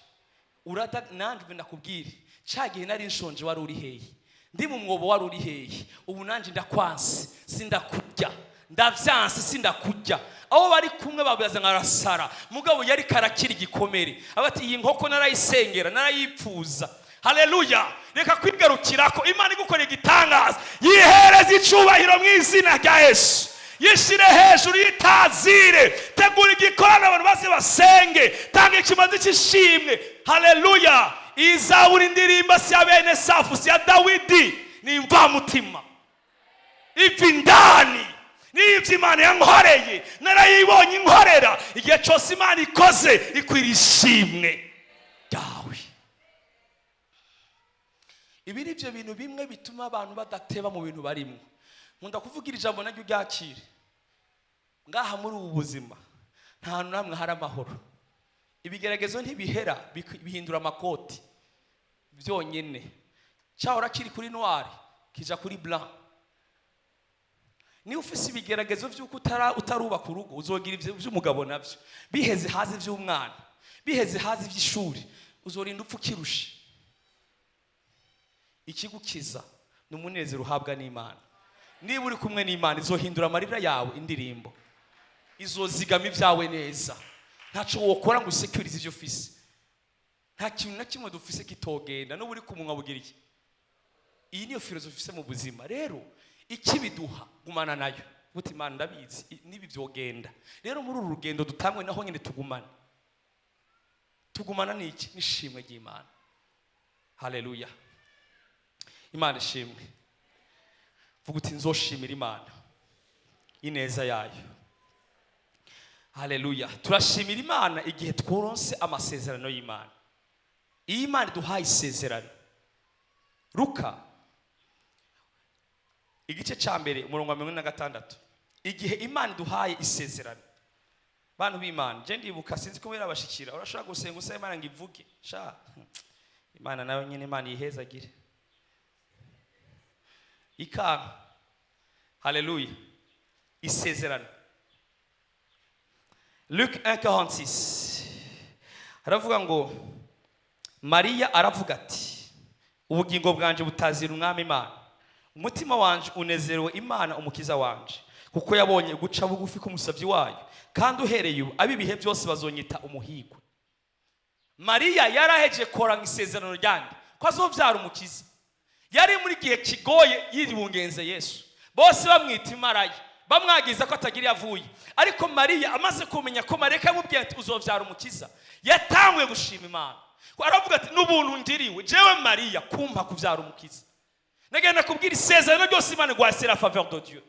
urada. Nanjye ndakubwire, cya gihe nari nshonje wari uri hehe? Ndi mu mwobo wari uri hehe? Ubu nanjye ndakwanse, sindakurya, ndavyanse, sindakurya." Aho bari kumwe babaza nka arasara, mugabo yari karakira igikomere. Aba ati: "Iyi nkoko narayisengera, narayipfuza." Haleluya! Reka kwigarukirako. Imana igukorera igitangaza, yihereza icubahiro mu izina rya Yesu, yishire hejuru, yitazire. Tegura igikorano, abantu baze basenge, tanga ikimazi cy'ishimwe. Haleluya! Izabura indirimbo si ya bene Safu, si ya Dawidi, ni imvamutima iva indani n'ibyo Imana yankoreye, narayibonye inkorera. Igihe cyose Imana ikoze, ikwira ishimwe ryawe. Ibi ni byo bintu bimwe bituma abantu badateba mu bintu barimo. Nkunda kuvugira ijambo naryo ryakire ngaha. Muri ubu buzima nta hantu namwe hari amahoro. Ibigeragezo ntibihera, bihindura amakoti byonyine. Cyahora kiri kuri noir, kija kuri blanc. Niba ufise ibigeragezo by'uko utarubaka urugo, uzogira ibyo by'umugabo nabyo biheze, haze iby'umwana biheze, haze iby'ishuri, uzorinda upfa ukirushe. Ikigukiza ni umunezero uhabwa n'Imana. Niba uri kumwe n'Imana, izohindura amarira yawe indirimbo, izozigama ibyawe neza. Ntacyo wokora ngo usekurize ibyo ufise. Nta kintu na kimwe dufise kitogenda. N'ubu uri ku munwa bugira iki. Iyi niyo philosophie ufise mu buzima. Rero ikibiduha, gumana nayo buti: "Imana, ndabizi nibi byogenda." Rero muri uru rugendo dutangwe naho nyine tugumana, tugumana n'iki? N'ishimwe ry'Imana. Haleluya! Imana ishimwe. Vuga uti: "Nzoshimira Imana ineza yayo." Haleluya! Turashimira Imana igihe tworonse amasezerano y'Imana. Iyo Imana iduhaye isezerano, Luka igice cya 1, umurongo wa 46. Igihe Imana iduhaye isezerano, bantu b'Imana, je ndibuka, sinzi ko birabashikira, urashobora gusenga usaba Imana ngo ivuge. Sha, Imana nayo nyine, Imana yihezagire ikanka. Haleluya! Isezerano, Luc 1:46, haravuga ngo: "Mariya aravuga ati: 'Ubugingo bwanje butazira Umwami Imana, umutima wanje unezerewe Imana Umukiza wanje, kuko yabonye guca bugufi k'umusabyi wayo. Kandi uhereye ubu ab'ibihe byose bazonyita umuhigwe.'" Mariya yaraheje koranga isezerano ryande ko azobyara Umukiza. Yari muri gihe kigoye, yiribungenze Yesu, bose bamwita imaraya. Bamwagiza ko atagira iyo avuye. Ariko Mariya amaze kumenya ko marayika yamubwiye ati uzovyara umukiza, yatanguye gushima Imana. Ko aravuga ati n'ubuntu ngiriwe jewe Mariya kumpa kuvyara umukiza. Nagenda kubwira, isezerano ryose Imana iguhaye, c'est la faveur de Dieu.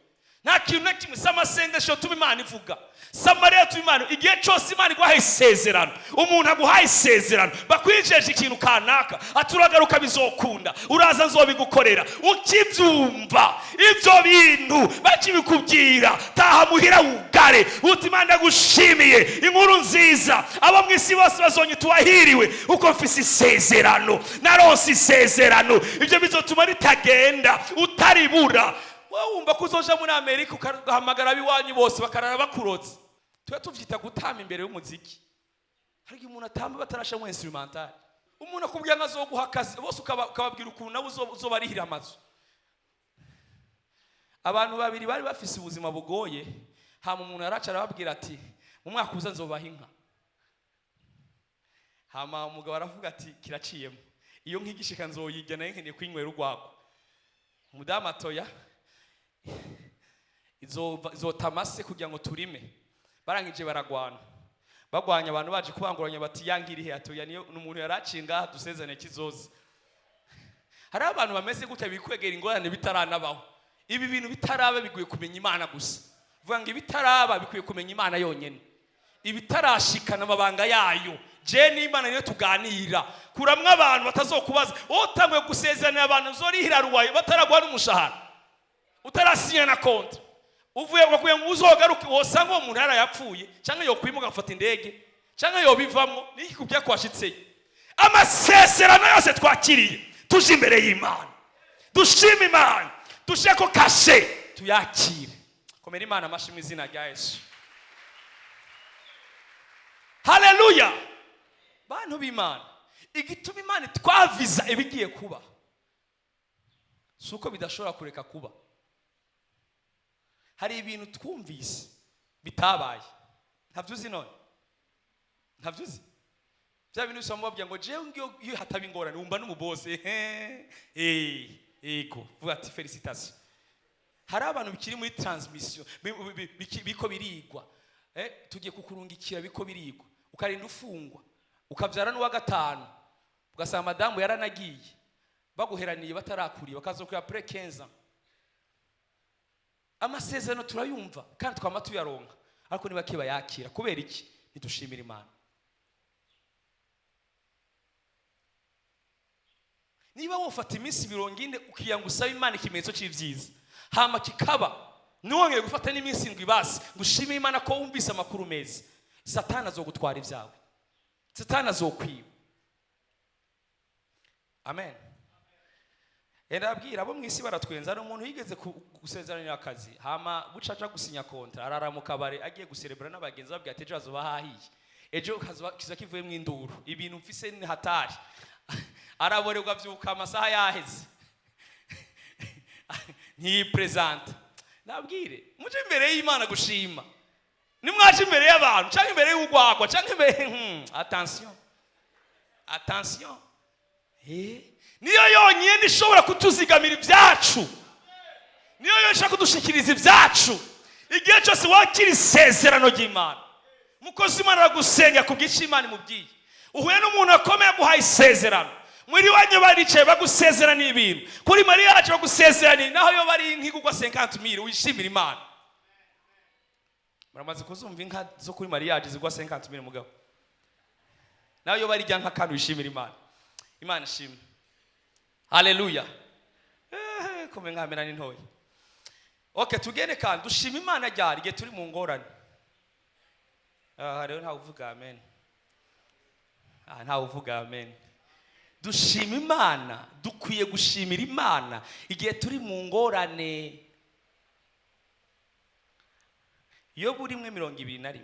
Nta kintu na kimwe, si amasengesho tuma Imana ivuga, si amarira tuma Imana. Igihe cyose Imana iguhaye isezerano, umuntu aguhaye isezerano, bakwijeje ikintu kanaka, ati uragaruka bizokunda, uraza nzobigukorera, ukibyumva ibyo bintu bakibikubwira, taha muhira wugare uti Imana ndagushimiye, inkuru nziza, abo mu isi bose bazonyita uwahiriwe uko mfise isezerano, naronse isezerano. Ibyo bizotuma ritagenda utaribura. Wowe wumva ko uzoja muri Amerika, ugahamagara ab'iwanyu bose bakarara bakurotse. Tuba tuvyita gutama imbere y'umuziki. Hari igihe umuntu atamba batarashamo instrumental. Umuntu akubwira ngo azoguha akazi, bose ukababwira ukuntu nawe uzobarihira amazu. Abantu babiri bari bafise ubuzima bugoye, hama umuntu yaraca arababwira ati mu mwaka uza nzobaha inka. Hama umugabo aravuga ati kiraciyemo, iyo nkigishika nzoyirya, nayo nkeneye kwinywera urwagwa. Umudamu atoya, izota amase kugira ngo turime. Barangije baragwana, bagwanya, abantu baje kubanguranya bati yangirihe? Atoya, niyo umuntu yaraciye ngaha dusezerane kizoza. Hari abantu bameze gutya bikwegera ingorane bitaranabaho. Ibi bintu bitaraba bikwiye kumenya Imana gusa. Vuga ngo ibitaraba bikwiye kumenya Imana yonyine, ibitarashikana amabanga yayo je n'Imana niyo tuganira. Kuramwo abantu batazokubaza. Wowe utanguye gusezeranira abantu uzorihira ruwayo bataraguha n'umushahara, utarasinya na contrat, uvuye bakwiye ngo uzogaruke, wosanga uwo muntu yarayapfuye, cyangwa yokwimuka agafata indege, cyangwa yobivamwo. Niki kubya kwashitseyo? Amasezerano yose twakiriye, tuje imbere y'Imana, dushima Imana, dushyire ko kashe, tuyakire. Komera Imana amashyi mu izina rya Yesu. Haleluya! Bantu b'Imana, igituma Imana twaviza ibigiye kuba si uko bidashobora kureka kuba. Hari ibintu twumvise bitabaye, ntabyo uzi. None ntabyo uzi, bya bintu bisaba mubabwira ngo jewe ngiyo iyo hataba ingorane wumva n'umubose. Ego, vuga ati félicitations. Hari abantu bikiri muri transmission, biko birigwa. Tugiye kukurungikira, biko birigwa, ukarinda ufungwa, ukabyara n'uwa gatanu, ugasanga madamu yaranagiye, baguheraniye batarakuriye, bakazokurira après 15 ans. Amasezerano turayumva kandi twama tuyaronka, ariko niba bayakira, kubera iki ntidushimira Imana? Niba wofata iminsi 40 ukiya ngo usabe Imana ikimenyetso cy'ibyiza, hama kikaba, ntiwongere gufata n'iminsi 7 basi ngo ushime Imana ko wumvise amakuru meza, Satani azogutwara ibyawe, Satani azokwiba. Amen. Ndabwira abo mu isi baratwenza. Hari umuntu yigeze gusezeranira akazi, hama buca aja gusinya contrat, arara mu kabare agiye guserebura n'abagenzi, babwira ati ejo hazoba hahiye, ejo hazoba kiza kivuyemo induru, ibintu mfise ni hatari. Araborerwa, avyuka amasaha yaheze, ntiyipresenta. Nabwire muje imbere y'Imana gushima, nimwaje imbere y'abantu canke imbere y'urwagwa canke imbere, attention, attention. Niyo yonyine ishobora kutuzigamira ibyacu, niyo yonyine ishobora kudushikiriza ibyacu. Igihe cyose wakira isezerano ry'Imana, umukozi w'Imana aragusenga ku bw'icyo Imana imubwiye, uhuye n'umuntu akomeye aguhaye isezerano, muri wanyu baricaye bagusezerana ibintu, kuri mariya yacu bagusezeraniye, naho yo bari nk'igugwa 50 mille, wishimira Imana. Muramaze kuzumva inka zo kuri mariage zigwa 50 mille, mugabo nawe yo bari nka kandi wishimira Imana. Imana ishimwe, haleluya. Kome nkamera n'intoyi. Okay, tugende. Kandi dushima Imana ryari? Igihe turi mu ngorane. Aha rero ntawe uvuga amen. Aha ntawe uvuga amen. Dushima Imana, dukwiye gushimira Imana igihe turi mu ngorane. Yobu 1:21.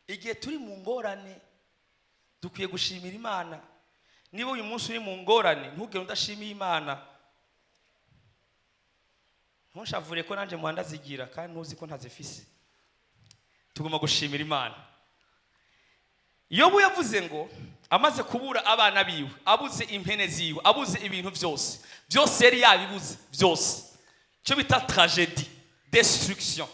Igihe turi mu ngorane dukwiye gushimira Imana. Niba uyu munsi uri mu ngorane, ntugire udashimiye Imana. Ntushavure ko nanjye muhanda zigira kandi ntuzi ko ntazifise. Tugomba gushimira Imana. Yobu yavuze ngo amaze kubura abana biwe, abuze impene ziwe, abuze ibintu byose, byose yari yabibuze byose. Icyo bita tragédie, destruction.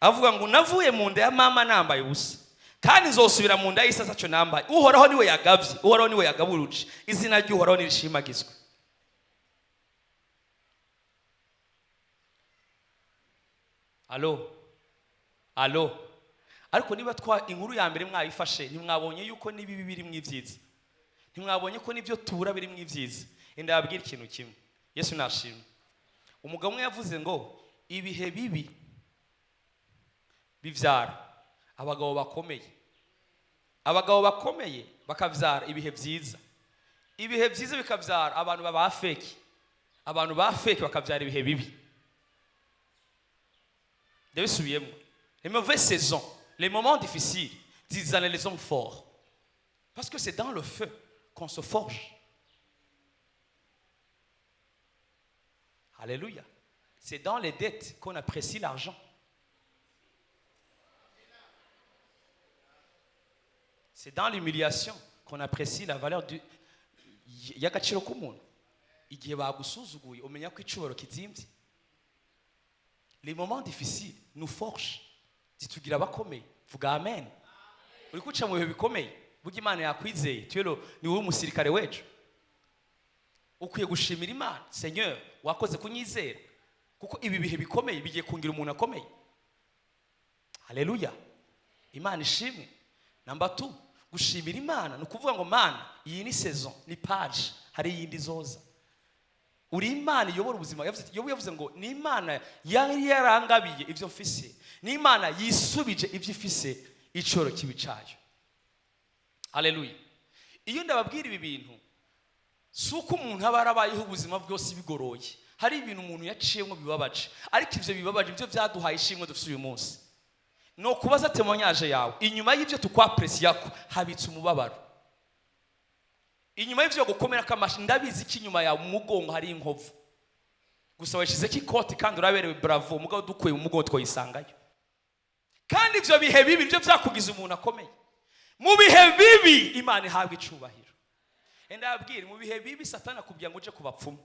Avuga ngo: "Navuye mu nda ya mama nambaye ubusa, kandi nzosubira mu nda y'isi ataco nambaye. Uhoraho niwe yagabye, Uhoraho niwe yagaburuje, izina ry'Uhoraho nirishimagizwe." Allô, allô? Ariko niba twa inkuru ya mbere mwayifashe, ntimwabonye yuko n'ibibi biri mu ibyiza? Ntimwabonye ko n'ibyo tubura biri mu ibyiza? Enda yabwira ikintu kimwe. Yesu nashimwe. Umugabo umwe yavuze ngo ibihe bibi bibyara abagabo bakomeye, abagabo bakomeye bakabyara ibihe byiza, ibihe byiza bikabyara abantu baba fake, abantu ba fake bakabyara ibihe bibi. Ndabisubiyemo: les mauvaises saisons, les moments difficiles zizana les hommes forts, parce que c'est dans le feu qu'on se forge. Alléluia. C'est dans les dettes qu'on apprécie l'argent. C'est dans l'humiliation qu'on apprécie la valeur du y'agaciro k'umuntu. Igihe bagusuzuguye, umenya ko icubahiro kizimbye. Les moments difficiles nous forgent, zitugira abakomeye. Vuga amen. Uri kuca mu bihe bikomeye, burya Imana yakwizeye. Tuyero ni wowe umusirikare w'ejo. Ukwiye gushimira Imana: "Seigneur, wakoze kunyizera, kuko ibi bihe bikomeye bigiye kungira umuntu akomeye." Haleluya, Imana ishimwe. Number 2, gushimira Imana ni ukuvuga ngo: "Mana, iyi ni saison, ni page, hari iyindi izoza. Uri Imana iyobora ubuzima." Yavuze, Yobu yavuze ngo ni Imana yari yarangabiye ibyo mfise, ni Imana yisubije ibyo ifise, icoro kibi cayo. Haleluya. Iyo ndababwira ibi bintu, si uko umuntu aba yarabayeho ubuzima bwose bigoroye. Hari ibintu umuntu yaciyemo bibabaje, ariko ibyo bibabaje ibyo byaduhaye ishimwe dufite uyu munsi. Ni ukubaza témoignage yawe, inyuma y'ibyo tukwapresiya ko habitse umubabaro, inyuma y'ibyo gukomera k'amashi. Ndabizi ko inyuma yawe mu mugongo hari inkovu, gusa washyizeho ikoti kandi uraberewe, bravo. Umugabo dukuye mu mugongo twayisangayo. Kandi ibyo bihe bibi nibyo byakugize umuntu akomeye. Mu bihe bibi Imana ihabwa icubahiro. Enda yabwira, mu bihe bibi Satani akubwira ngo uje ku bapfumu,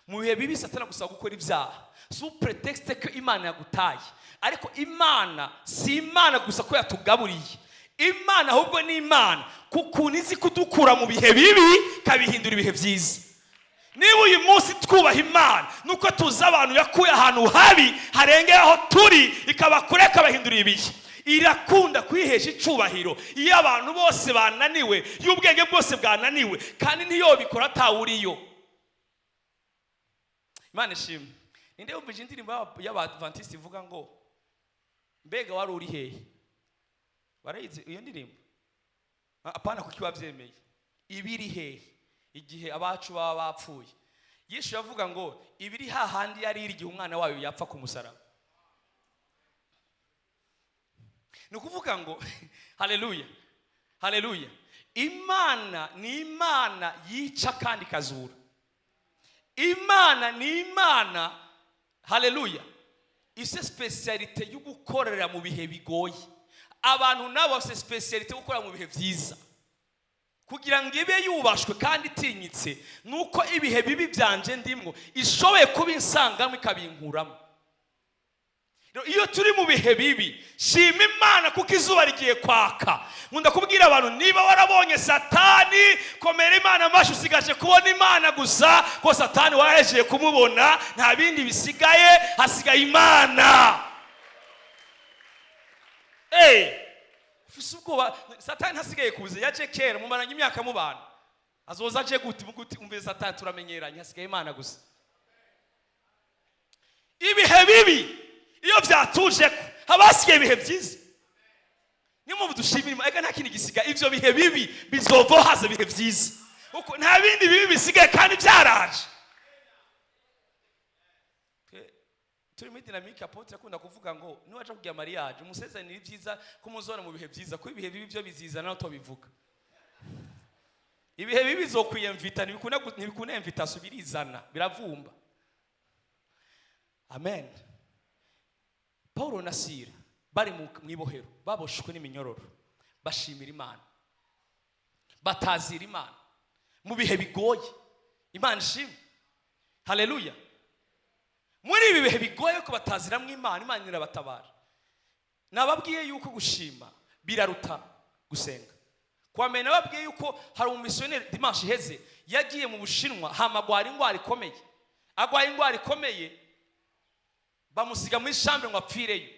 mu bihe bibi Satani agusaba gukora ibyaha sous prétexte ko Imana yagutaye. Ariko Imana si Imana gusa ko yatugaburiye. Imana ahubwo ni Imana kukuntu izi kudukura mu bihe bibi ikabihindura ibihe byiza. Niba uyu munsi twubaha Imana, nuko tuzi abantu yakuye ahantu habi harengeye aho turi, ikabakure, ikabahindurira ibihe. Irakunda kwihesha icubahiro iyo abantu bose bananiwe, iyo ubwenge bwose bwananiwe, kandi ntiyobikora atawuriyo. Imana ishimwe. Ninde yumvise indirimbo y'Abadventiste ivuga ngo "Mbega wari uri hehe"? Barayizi iyo ndirimbo? Apana, kuki wabyemeye? Ibiri hehe igihe abacu baba bapfuye? Yishu yavuga ngo ibiri hahandi yari iri igihe umwana wayo yapfa ku musaraba. Ni ukuvuga ngo, haleluya, haleluya, Imana ni Imana yica kandi ikazura. Imana ni Imana, haleluya, ise spécialité yo gukorera mu bihe bigoye. Abantu nabo bafite spécialité yo gukorera mu bihe byiza. Kugira ngo ibe yubashwe kandi itinyitse, nuko ibihe bibi byanje ndimwo ishoboye kuba insangamo, ikabinkuramo. Iyo turi mu bihe bibi, shima Imana kuko izuba rigiye kwaka. Nkunda kubwira abantu: niba warabonye Satani, komera Imana amashyi. Usigaje kubona Imana gusa, ko Satani warahejeye kumubona, nta bindi bisigaye, hasigaye Imana. Ufise ubwoba, Satani ntasigaye kuza, yaje kera. Mumaranye imyaka mubana, azoza aje gute? Gute? Umve, Satani turamenyeranye, hasigaye Imana gusa. Ibihe bibi iyo byatuje ko haba hasigaye ibihe byiza. Niyo mpamvu dushimira Imana. Ega nta kindi gisigaye, ivyo bihe bibi bizova haza ibihe byiza, kuko nta bindi bibi bisigaye kandi byaraje. Turi muri dynamique. Apôtre akunda kuvuga ngo niwaja kugira mariage, umusezanire ibyiza ko muzobona mu bihe byiza, ko ibihe bibi byo bizizana. Naho bivuga ibihe bibi bizokwiyemvita, ntibikunda invitation, birizana, biravumba. Amen. Paul na Sila bari mu ibohero, baboshwe n'iminyururu, bashimira Imana, batazira Imana mu bihe bigoye. Imana ishimwe, haleluya. Muri ibi bihe bigoye ko bataziramwo Imana, Imana irabatabara. Nababwiye yuko gushima biraruta gusenga. Kwa mbere nababwiye yuko hari umumisiyoneri dimanche iheze yagiye mu Bushinwa, hama agwara ingwara ikomeye. Agwaye ingwara ikomeye, bamusiga muri chambre ngo apfireyo.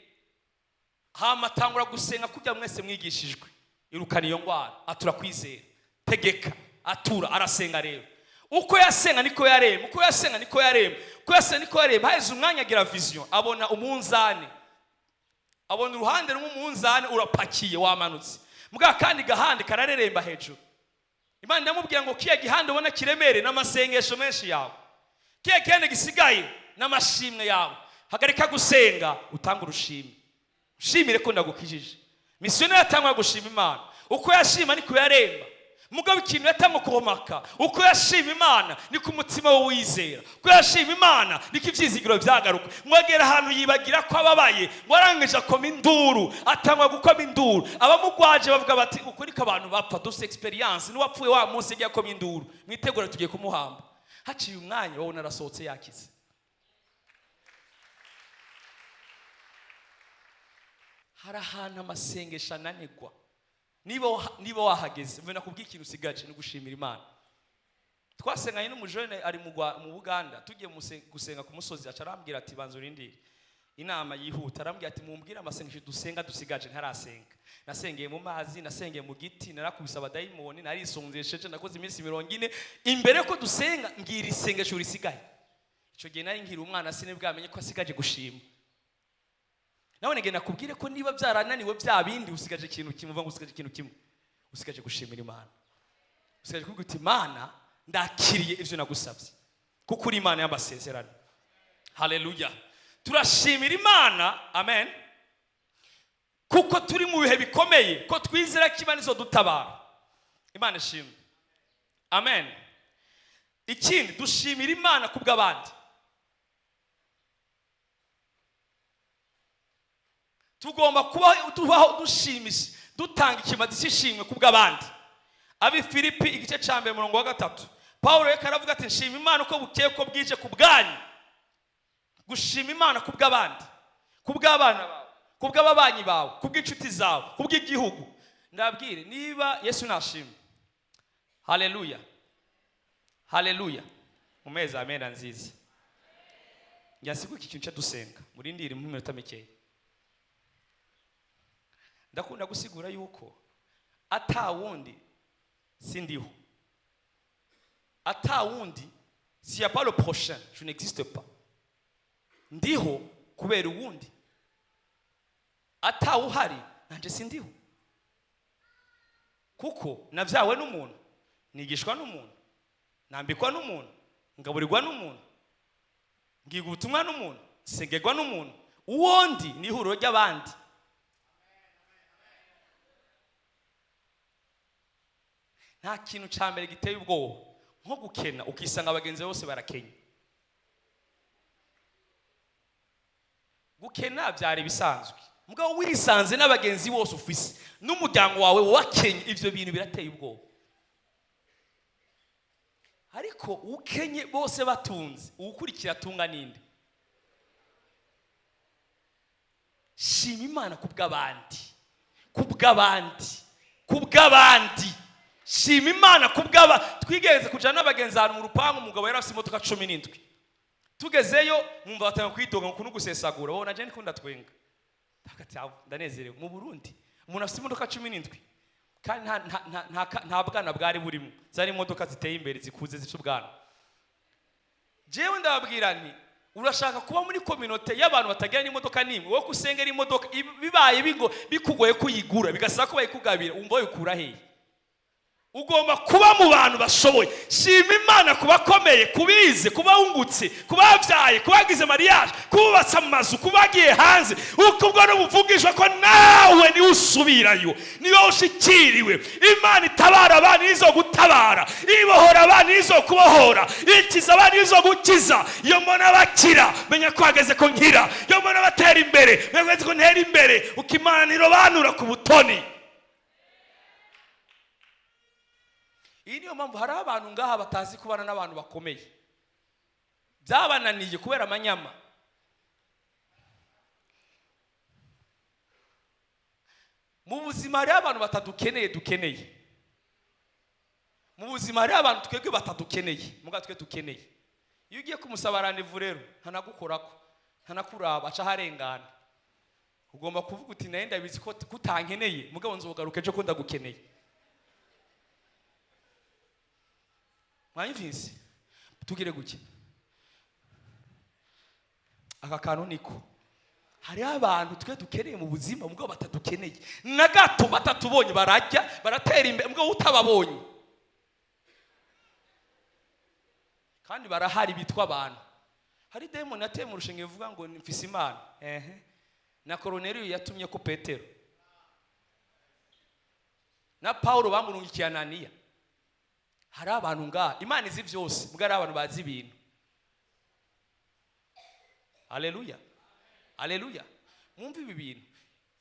Hama atangura gusenga kujya mwese mwigishijwe, irukana iyo ngwara, atura kwizera, tegeka, atura, arasenga. Rero uko yasenga niko yarema, uko yasenga niko yarema, uko yasenga niko yarema. Haheze umwanya agira vision, abona umunzani, abona uruhande rumwe umunzani urapakiye wamanutse, mbwa kandi gahande karareremba hejuru. Imana ndamubwira ngo kiya gihande ubona kiremere n'amasengesho menshi yawe, kiya gihande gisigaye n'amashimwe yawe. Hagarika gusenga, utanga urushimwe, ushimire ko ndagukijije. Misiyoneri yatangwa gushima Imana, uko yashima niko yaremba. Mugabo ikintu yatangwa komaka, uko yashima Imana niko umutima we wizera, uko yashima Imana niko ivyizigiro vyagaruka. Ngo agera ahantu yibagira ko ababaye, ngo arangije akoma induru, atangwa gukoma induru. Abamugwaje bavuga bati uko niko abantu bapfa, dufise experience, n'uwapfuye wa munsi yagiye akoma induru, mwitegure tugiye kumuhamba. Haciye umwanya babona arasohotse yakize. Hari ahantu amasengesho ananirwa. Niba wahageze, mve nakubwiye ikintu usigaje ni gushimira Imana. Twasenganye n'umujene ari mu Buganda, tugiye gusenga ku musozi, aca arambwira ati banza urindire inama yihuta. Arambwira ati mumbwire amasengesho dusenga dusigaje ntarasenga. Nasengeye mu mazi, nasengeye mu giti, narakubise abadayimoni, narisonzesheje, nakoze iminsi 40 imbere ko dusenga, ngira isengesho risigaye. Ico gihe nari nkiri umwana, sinibwamenye ko asigaje gushima. Nawe ngenda nakubwire ko niba byarananiwe bya bindi, usigaje ikintu kimwe, uvuga ngo usigaje ikintu kimwe, usigaje gushimira Imana, usigaje kuvuga uti Imana ndakiriye ivyo nagusabye, kuko uri Imana y'amasezerano. Haleluya, turashimira Imana, amen, kuko turi mu bihe bikomeye, ko twizera ko Imana izodutabara. Imana ishimwe, amen. Ikindi, dushimira Imana kubw'abandi. Tugomba kubaho tubaho dushimisha, dutanga ikimazi cy'ishimwe kubw'abandi. Abi Filipi igice ca mbere murongo wa 3, Paulo reka aravuga ati nshima Imana uko bukeye ko bwije ku bwanyu. Gushima Imana kubw'abandi, kubw'abana bawe, kubw'ababanyi bawe, kubw'inshuti zawe, kubw'igihugu. Ndabwire niba Yesu nashima. Haleluya, haleluya. Mu mezi amena nziza. Njya iki kintu dusenga, murindire mu minota mikeya. Ndakunda gusigura yuko atawundi sindiho, atawundi, s'il y a pas le prochain, je n'existe pas. Ndiho kubera uwundi, atawuhari nanje sindiho, kuko navyawe n'umuntu, nigishwa n'umuntu, nambikwa n'umuntu, ngaburirwa n'umuntu, ngiga ubutumwa n'umuntu, sengerwa n'umuntu. Uwondi ni ihuriro ry'abandi. Nta kintu ca mbere giteye ubwoba nko gukena ukisanga abagenzi bose barakenya. Gukena byari bisanzwe, mugabo wisanze n'abagenzi bose ufise n'umuryango wawe wakenye, ivyo bintu birateye ubwoba. Ariko ukenye bose batunze, uwukurikira atunga ninde? Shima Imana kubw'abandi, kubw'abandi, kubw'abandi. Shima Imana kubw'aba. Twigeze kujana n'abagenzi ahantu mu rupangu, umugabo yari afise imodoka 17. Tugezeyo mwumva batanga kwidoga ngo kuno gusesagura. Wowe naje ndiko ndatwenga, ndakati ndanezerewe. Mu Burundi umuntu afise imodoka 17 kandi nta bwana bwari burimo, zari imodoka ziteye imbere zikuze zifite ubwana. Jewe ndababwira nti urashaka kuba muri communauté y'abantu batagira n'imodoka nimwe, wowe kusengera imodoka bibaye bigo bikugoye kuyigura, bigasaba ko bayikugabira, umva wikura hehe? Ugomba kuba mu bantu bashoboye. Shima Imana kubakomeye, kubize, kubawungutse, kubabyaye, kubagize mariage, kubatse amazu, kubagiye hanze. Uko ubwo n'ubuvugishwa ko nawe niwe usubirayo, niwe ushikiriwe. Imana itabara abantu izo gutabara, ibohora abantu izo kubohora, ikiza abantu izo gukiza. Iyo mbona bakira menya ko hageze ko nkira, iyo mbona batera imbere menya ko hageze ko ntera imbere. Uko Imana irobanura ku butoni. Iyi niyo mpamvu hari abantu ngaha batazi kubana n'abantu bakomeye, byabananiye kubera amanyama. Mu buzima hariho abantu batadukeneye dukeneye. Mu buzima hariho abantu twebwe batadukeneye, muga twe dukeneye. Iyo ugiye kumusaba rendez-vous rero, ntanagukorako, ntanakuraba, aca aharengana. Ugomba kuvuga uti: "Nawe ndabizi ko kutankeneye, mugabo nzogaruka ejo ko ndagukeneye." Mwanyumvise? Tugire guke aka kantu niko. Hariho abantu twe dukeneye mu buzima, mugabo batadukeneye na gato. Batatubonye barajya, baratera imbere, mugabo utababonye. Kandi barahari bitwa abantu. Hari demoni yateye mu rushinge ivuga ngo mfise Imana. Ehe, na Koroneliyo yatumye ko Petero na Paulo bamurungikiye Ananiya. Hari abantu ngaha, Imana izi byose, mbwa hari abantu bazi ibintu. Haleluya, haleluya! Mwumve ibi bintu: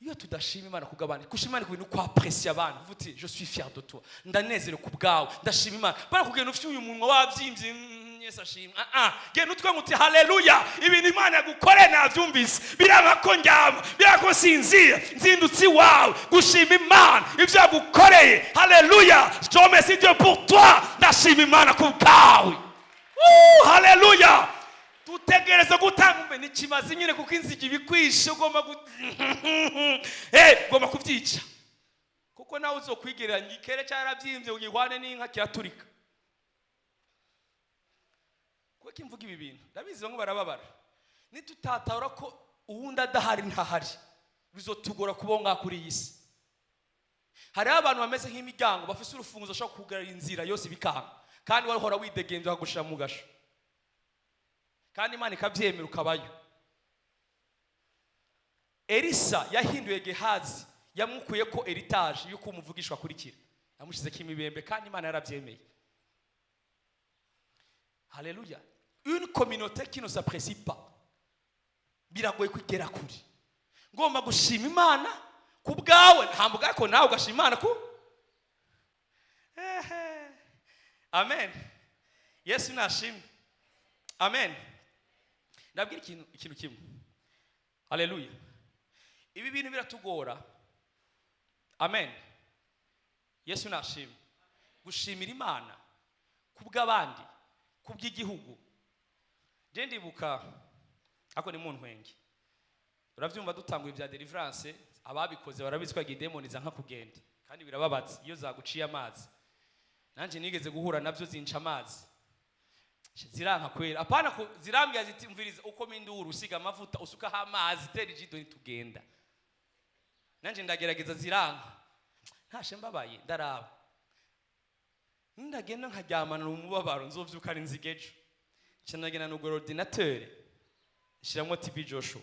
iyo tudashima Imana kugabana, gushima Imana ku bintu, kwapprécier abantu, uvuga uti: "Je suis fier de toi, ndanezerewe ku bwawe, ndashima Imana." Bara kugenda ufite uyu munwa wabyimbye, "Yesu ashimwe." Ah ah, genda utwe muti: "Haleluya, ibintu Imana yagukoreye nabyumvise, biranga ko ndyama, biranga ko nsinzira, nzindutse iwawe gushima Imana ibyo yagukoreye. Haleluya, je remercie Dieu pour toi, ndashima Imana ku bwawe." Haleluya! Dutegereza gutanga umbe n'ikimazi nyine, kuko inzige ibikwishe. Ugomba ugomba kubyica, kuko nawe uzokwigereranya ikere cyarabyimbye ugihwane n'inka kiraturika. Kuko imvuga ibi bintu, ndabizi bamwe barababara. Nitutatahura ko uwundi adahari ntahari, bizotugora kubaho ngaha kuri iyi si. Hariho abantu bameze nk'imiryango, bafise urufunguzo, bashobora kugarura inzira yose ibikanga, kandi wahora widegenza bakagushira mu gasho, kandi Imana ikabyemera ukabayo. Elisa yahinduye Gehazi, yamukuye ko héritage y'uko umuvugishwa akurikira, yamushyizeko imibembe, kandi Imana yarabyemeye. Haleluya! Une communauté qui ne s'apprécie pas, biragoye kwigera kure. Ngomba gushima Imana ku bwawe, ntabwo ariko nawe ugashima Imana ku. Ehe. Amen, Yesu nashimwe. Amen. Ndabwira ikintu kimwe. Haleluya! Ibi bintu biratugora. Amen, Yesu nashimwe. Gushimira Imana ku bw'abandi, ku bw'igihugu. Je ndibuka, ako ni mu ntwenge, urabyumva, dutanguye ibya deliverance, ababikoze barabizi ko yagiye demoni zanka kugenda, kandi birababaza iyo zaguciye amazi. Nanjye nigeze guhura nabyo, zinca amazi, ziranka kwera. Apana zirambwira ziti: "Mviriza, uko minduru, usiga amavuta, usukaho amazi, tera ijido, ntitugenda." Nanjye ndagerageza, ziranka. Ntashe mbabaye, ndaraba ndagenda nkaryamana umubabaro, nzovyuka ari nziga ejo. Nca ndagenda nugura ordinateur, nshiramwo TB Joshua,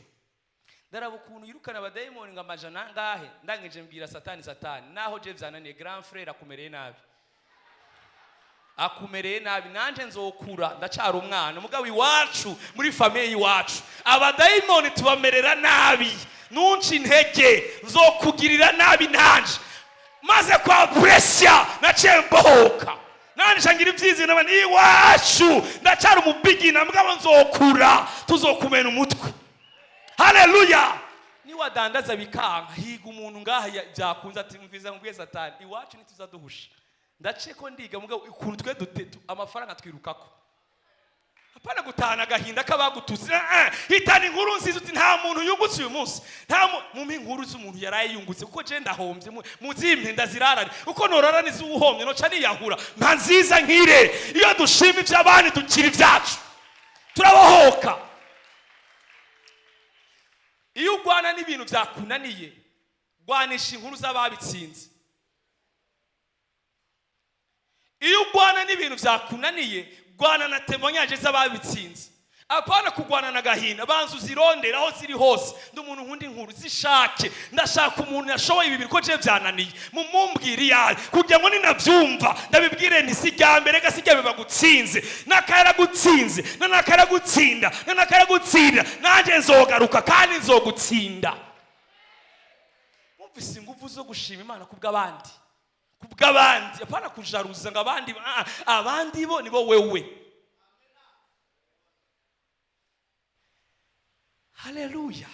ndaraba ukuntu yirukana abadayimoni ngo amajana angahe. Ndangije mbwira Satani: "Satani, naho je vyananiye, grand frère akumereye nabi, akumereye nabi. Nanje nzokura, ndacara umwana, mugabo iwacu, muri famille iwacu, abadayimoni tubamerera nabi. Nunca intege, nzokugirira nabi." Nanje maze kwa presya naciye mbohoka, nanje ngira ibyizi naba iwacu. Ndacara umubigina, mugabo nzokura, tuzokumena umutwe. Haleluya! Niwadandaza bikanka, higa umuntu ngaha byakunze, ati: "Mviza mubwiye Satani, iwacu ntituzaduhusha." Ndace ko ndiga, mugabo ukuntu twe dute amafaranga twirukako. Hapana gutahana agahinda k'abagututse. Hitana inkuru nziza, uti: "Nta muntu yungutse uyu munsi, nta mumpe inkuru z'umuntu yaraye yungutse, kuko je ndahombye. Muzimpe ndazirarane, uko norarana iz'uwuhombye noca niyahura. Mpa nziza nkire." Iyo dushima iby'abandi, dukira ibyacu, turabohoka. Iyo urwana n'ibintu byakunaniye, rwanisha inkuru z'ababitsinze. Iyo urwana n'ibintu byakunaniye, rwana na témoignages z'ababitsinze, apana kurwana na gahinda. Banza uzirondera aho ziri hose. Ndi umuntu nkunda inkuru zishake. Ndashaka umuntu yashoboye ibi bintu, ko je byananiye, mumumbwire iyayo, kugira ngo ninabyumva ndabibwire nti: "Si irya mbere ga, si irya mbere bagutsinze, n'akayaragutsinze, n'akaragutsinda, n'akaragutsinda, nanjye nzogaruka kandi nzogutsinda." Mwumvise ingufu zo gushima Imana kubw'abandi, kubw'abandi, apana kujaruza ngo abandi, abandi bo nibo wewe. Haleluya,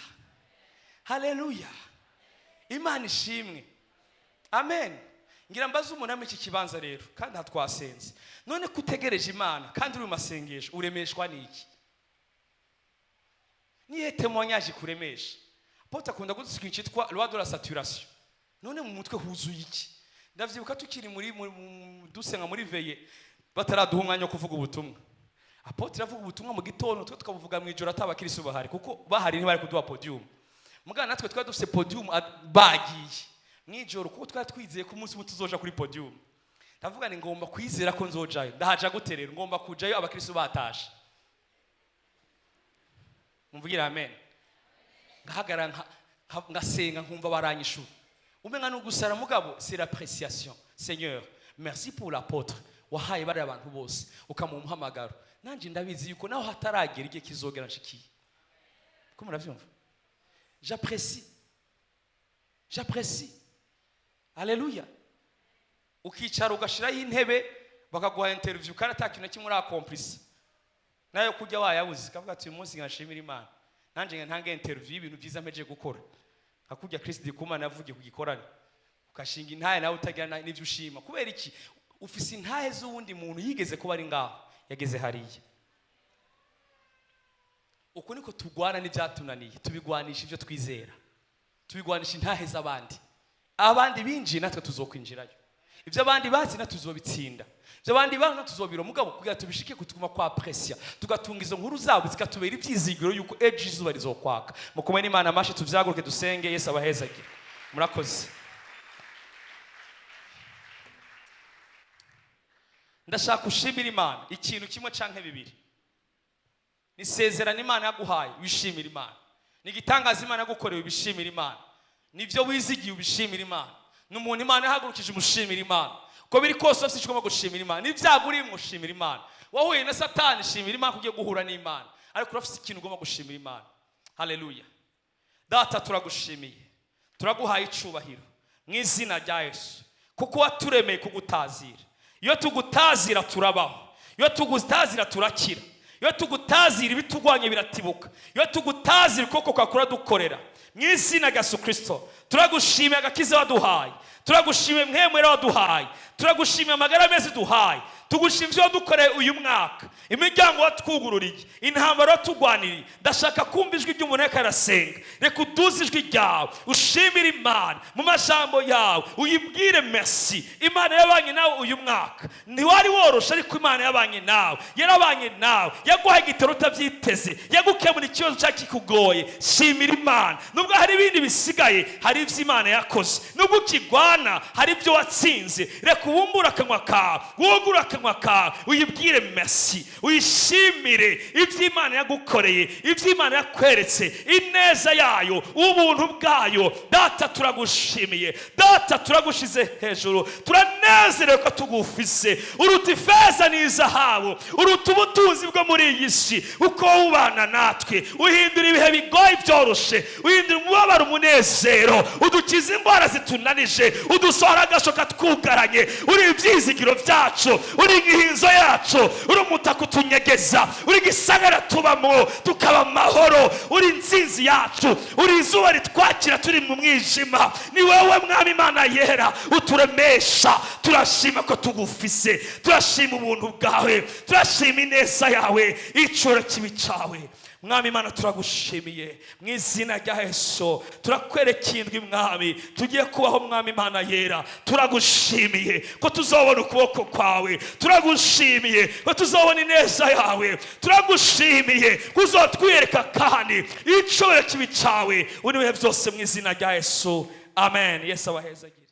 haleluya! Imana ishimwe. Amen. Ngira mbaze umuntu muri iki kibanza rero, kandi aha twasenze. None ko utegereje Imana kandi uri mu masengesho, uremeshwa n'iki? Nihe témoignage kuremesha? Apôtre akunda kudusiga ikintu cyitwa loi de la saturation. None mu mutwe huzuye iki? Ndavyibuka tukiri muri dusenga muri veillée, bataraduha umwanya wo kuvuga ubutumwa. Apôtre avuga ubutumwa mu gitondo, twe tukabuvuga mu ijoro, atabakirisi bahari, kuko bahari ntibari kuduha podium. Mugana natwe twari dufise podium bagiye mu ijoro, kuko twari twizeye ko umunsi umwe tuzoja kuri podium. Ndavuga ni ngomba kwizera ko nzojayo. Ndahaja gute rero? Ngomba kujayo abakirisi batashe. Mumvugire amen. Ngahagarara, ngasenga, nkumva baranyishura, umenga ni ugusara. Mugabo c'est l'appréciation. Seigneur, merci pour l'apôtre wahaye bariya abantu bose, ukamuha umuhamagaro. Nanjye ndabizi yuko naho hataragera igihe kizogera nshikiye ko. Murabyumva? J'apprécie, j'apprécie. Haleluya. Ukicara ugashiraho intebe, bakaguha interview kandi ata kintu na kimwe urakomplisa, nayo kujya wayabuze, kavuga ati: "Uyu munsi nkashimira Imana, nanjye ntange interview y'ibintu byiza mpejeje gukora." Nka kurya Chris Dikumana yavugiye ku gikorane, ugashinga intahe nawe utagira n'ibyo ushima. Kubera iki? Ufise intahe z'uwundi muntu yigeze kuba ari ngaho, yageze hariya. Uku niko turwana n'ibyatunaniye. Tubigwanisha ibyo twizera, tubigwanisha intahe z'abandi. Abandi binjiye, natwe tuzokwinjirayo. Ibyo abandi bazi, natwe tuzobitsinda. Ibyo abandi banga, natwe tuzobira. Mugabo kugira tubishike, kutuguma kwa pression, tugatunga izo nkuru zabo, zikatubera ibyizigiro yuko ejo izuba rizokwaka. Mukumwe n'Imana amashi, tuvyaguruke, dusenge. Yesu abahezagire. Murakoze. Ndashaka ushimira Imana ikintu kimwe canke bibiri. Ni isezerano Imana yaguhaye, wishimira Imana. Ni igitangaza Imana yagukorewe, ubishimira Imana. Nibyo wizigiye, ubishimira Imana. Ni umuntu Imana yahagurukije, umushimira Imana. Uko biri kose ufite icyo ugomba gushimira Imana. N'ibyago urimo, ushimira Imana. Wahuye na Satani, shimira Imana ko ugiye guhura n'Imana. Ariko urafite ikintu ugomba gushimira Imana. Haleluya. Data, turagushimiye, turaguhaye icubahiro mu izina rya Yesu, kuko waturemeye kugutazira. Iyo tugutazira turabaho, iyo tugutazira turakira, iyo tugutazira ibitugwanya biratibuka, iyo tugutazira ukuboko kwawe kuradukorera. Mu izina rya Yesu Kirisito, turagushimiye agakiza waduhaye, turagushimiye Mpwemu Yera waduhaye, turagushimiye amagara meza uduhaye, tugushimiye ibyo wadukoreye uyu mwaka, imiryango watwugururiye, intambara watugwaniriye. Ndashaka kumva ijwi ry'umuntu ariko arasenga. Reka uduze ijwi ryawe, ushimire Imana mu majambo yawe, uyibwire merci. Imana yabanye nawe uyu mwaka. Ntiwari woroshe, ariko Imana yabanye nawe, yarabanye nawe, yaguhaye igitoro utabyiteze, yagukemura ikibazo cyari kikugoye. Shimira Imana. Nubwo hari ibindi bisigaye, hari ibyo Imana yakoze. Nubwo ukigwana, hari ibyo watsinze. Reka ubumbure akanwa kawe, wugure akanwa kawe, uyibwire merci, uyishimire ibyo Imana yagukoreye, ibyo Imana yakweretse, ineza yayo, ubuntu bwayo. Data, turagushimiye. Data, turagushize hejuru, turanezerewe ko tugufise. Uruta ifeza n'izahabu, uruta ubutunzi bwo muri iyi si, uko ubana natwe. Uhindura ibihe bigoye byoroshe, uhindura umubabaro umunezero, udukiza indwara zitunanije, udusohora agashoka twugaranye. Uri ibyizigiro byacu, uri inkinzo yacu, uri umutaka utunyegeza, uri igisagara tubamo tukaba amahoro, uri insinzi yacu, uri izuba ritwakira turi mu mwijima. Ni wowe Mwami Imana yera uturemesha. Turashima ko tugufise, turashima ubuntu bwawe, turashima ineza yawe, icuro kibi cyawe. Mwami Imana, turagushimiye mu izina rya Yesu. Turakwereka indwi, Mwami, tugiye kubaho. Mwami Imana yera, turagushimiye ko tuzobona ukuboko kwawe, turagushimiye ko tuzobona ineza yawe, turagushimiye ko uzotwiyereka kandi icoro kibi cyawe uri bihe byose, mu izina rya Yesu. Amen. Yesu abahezagire.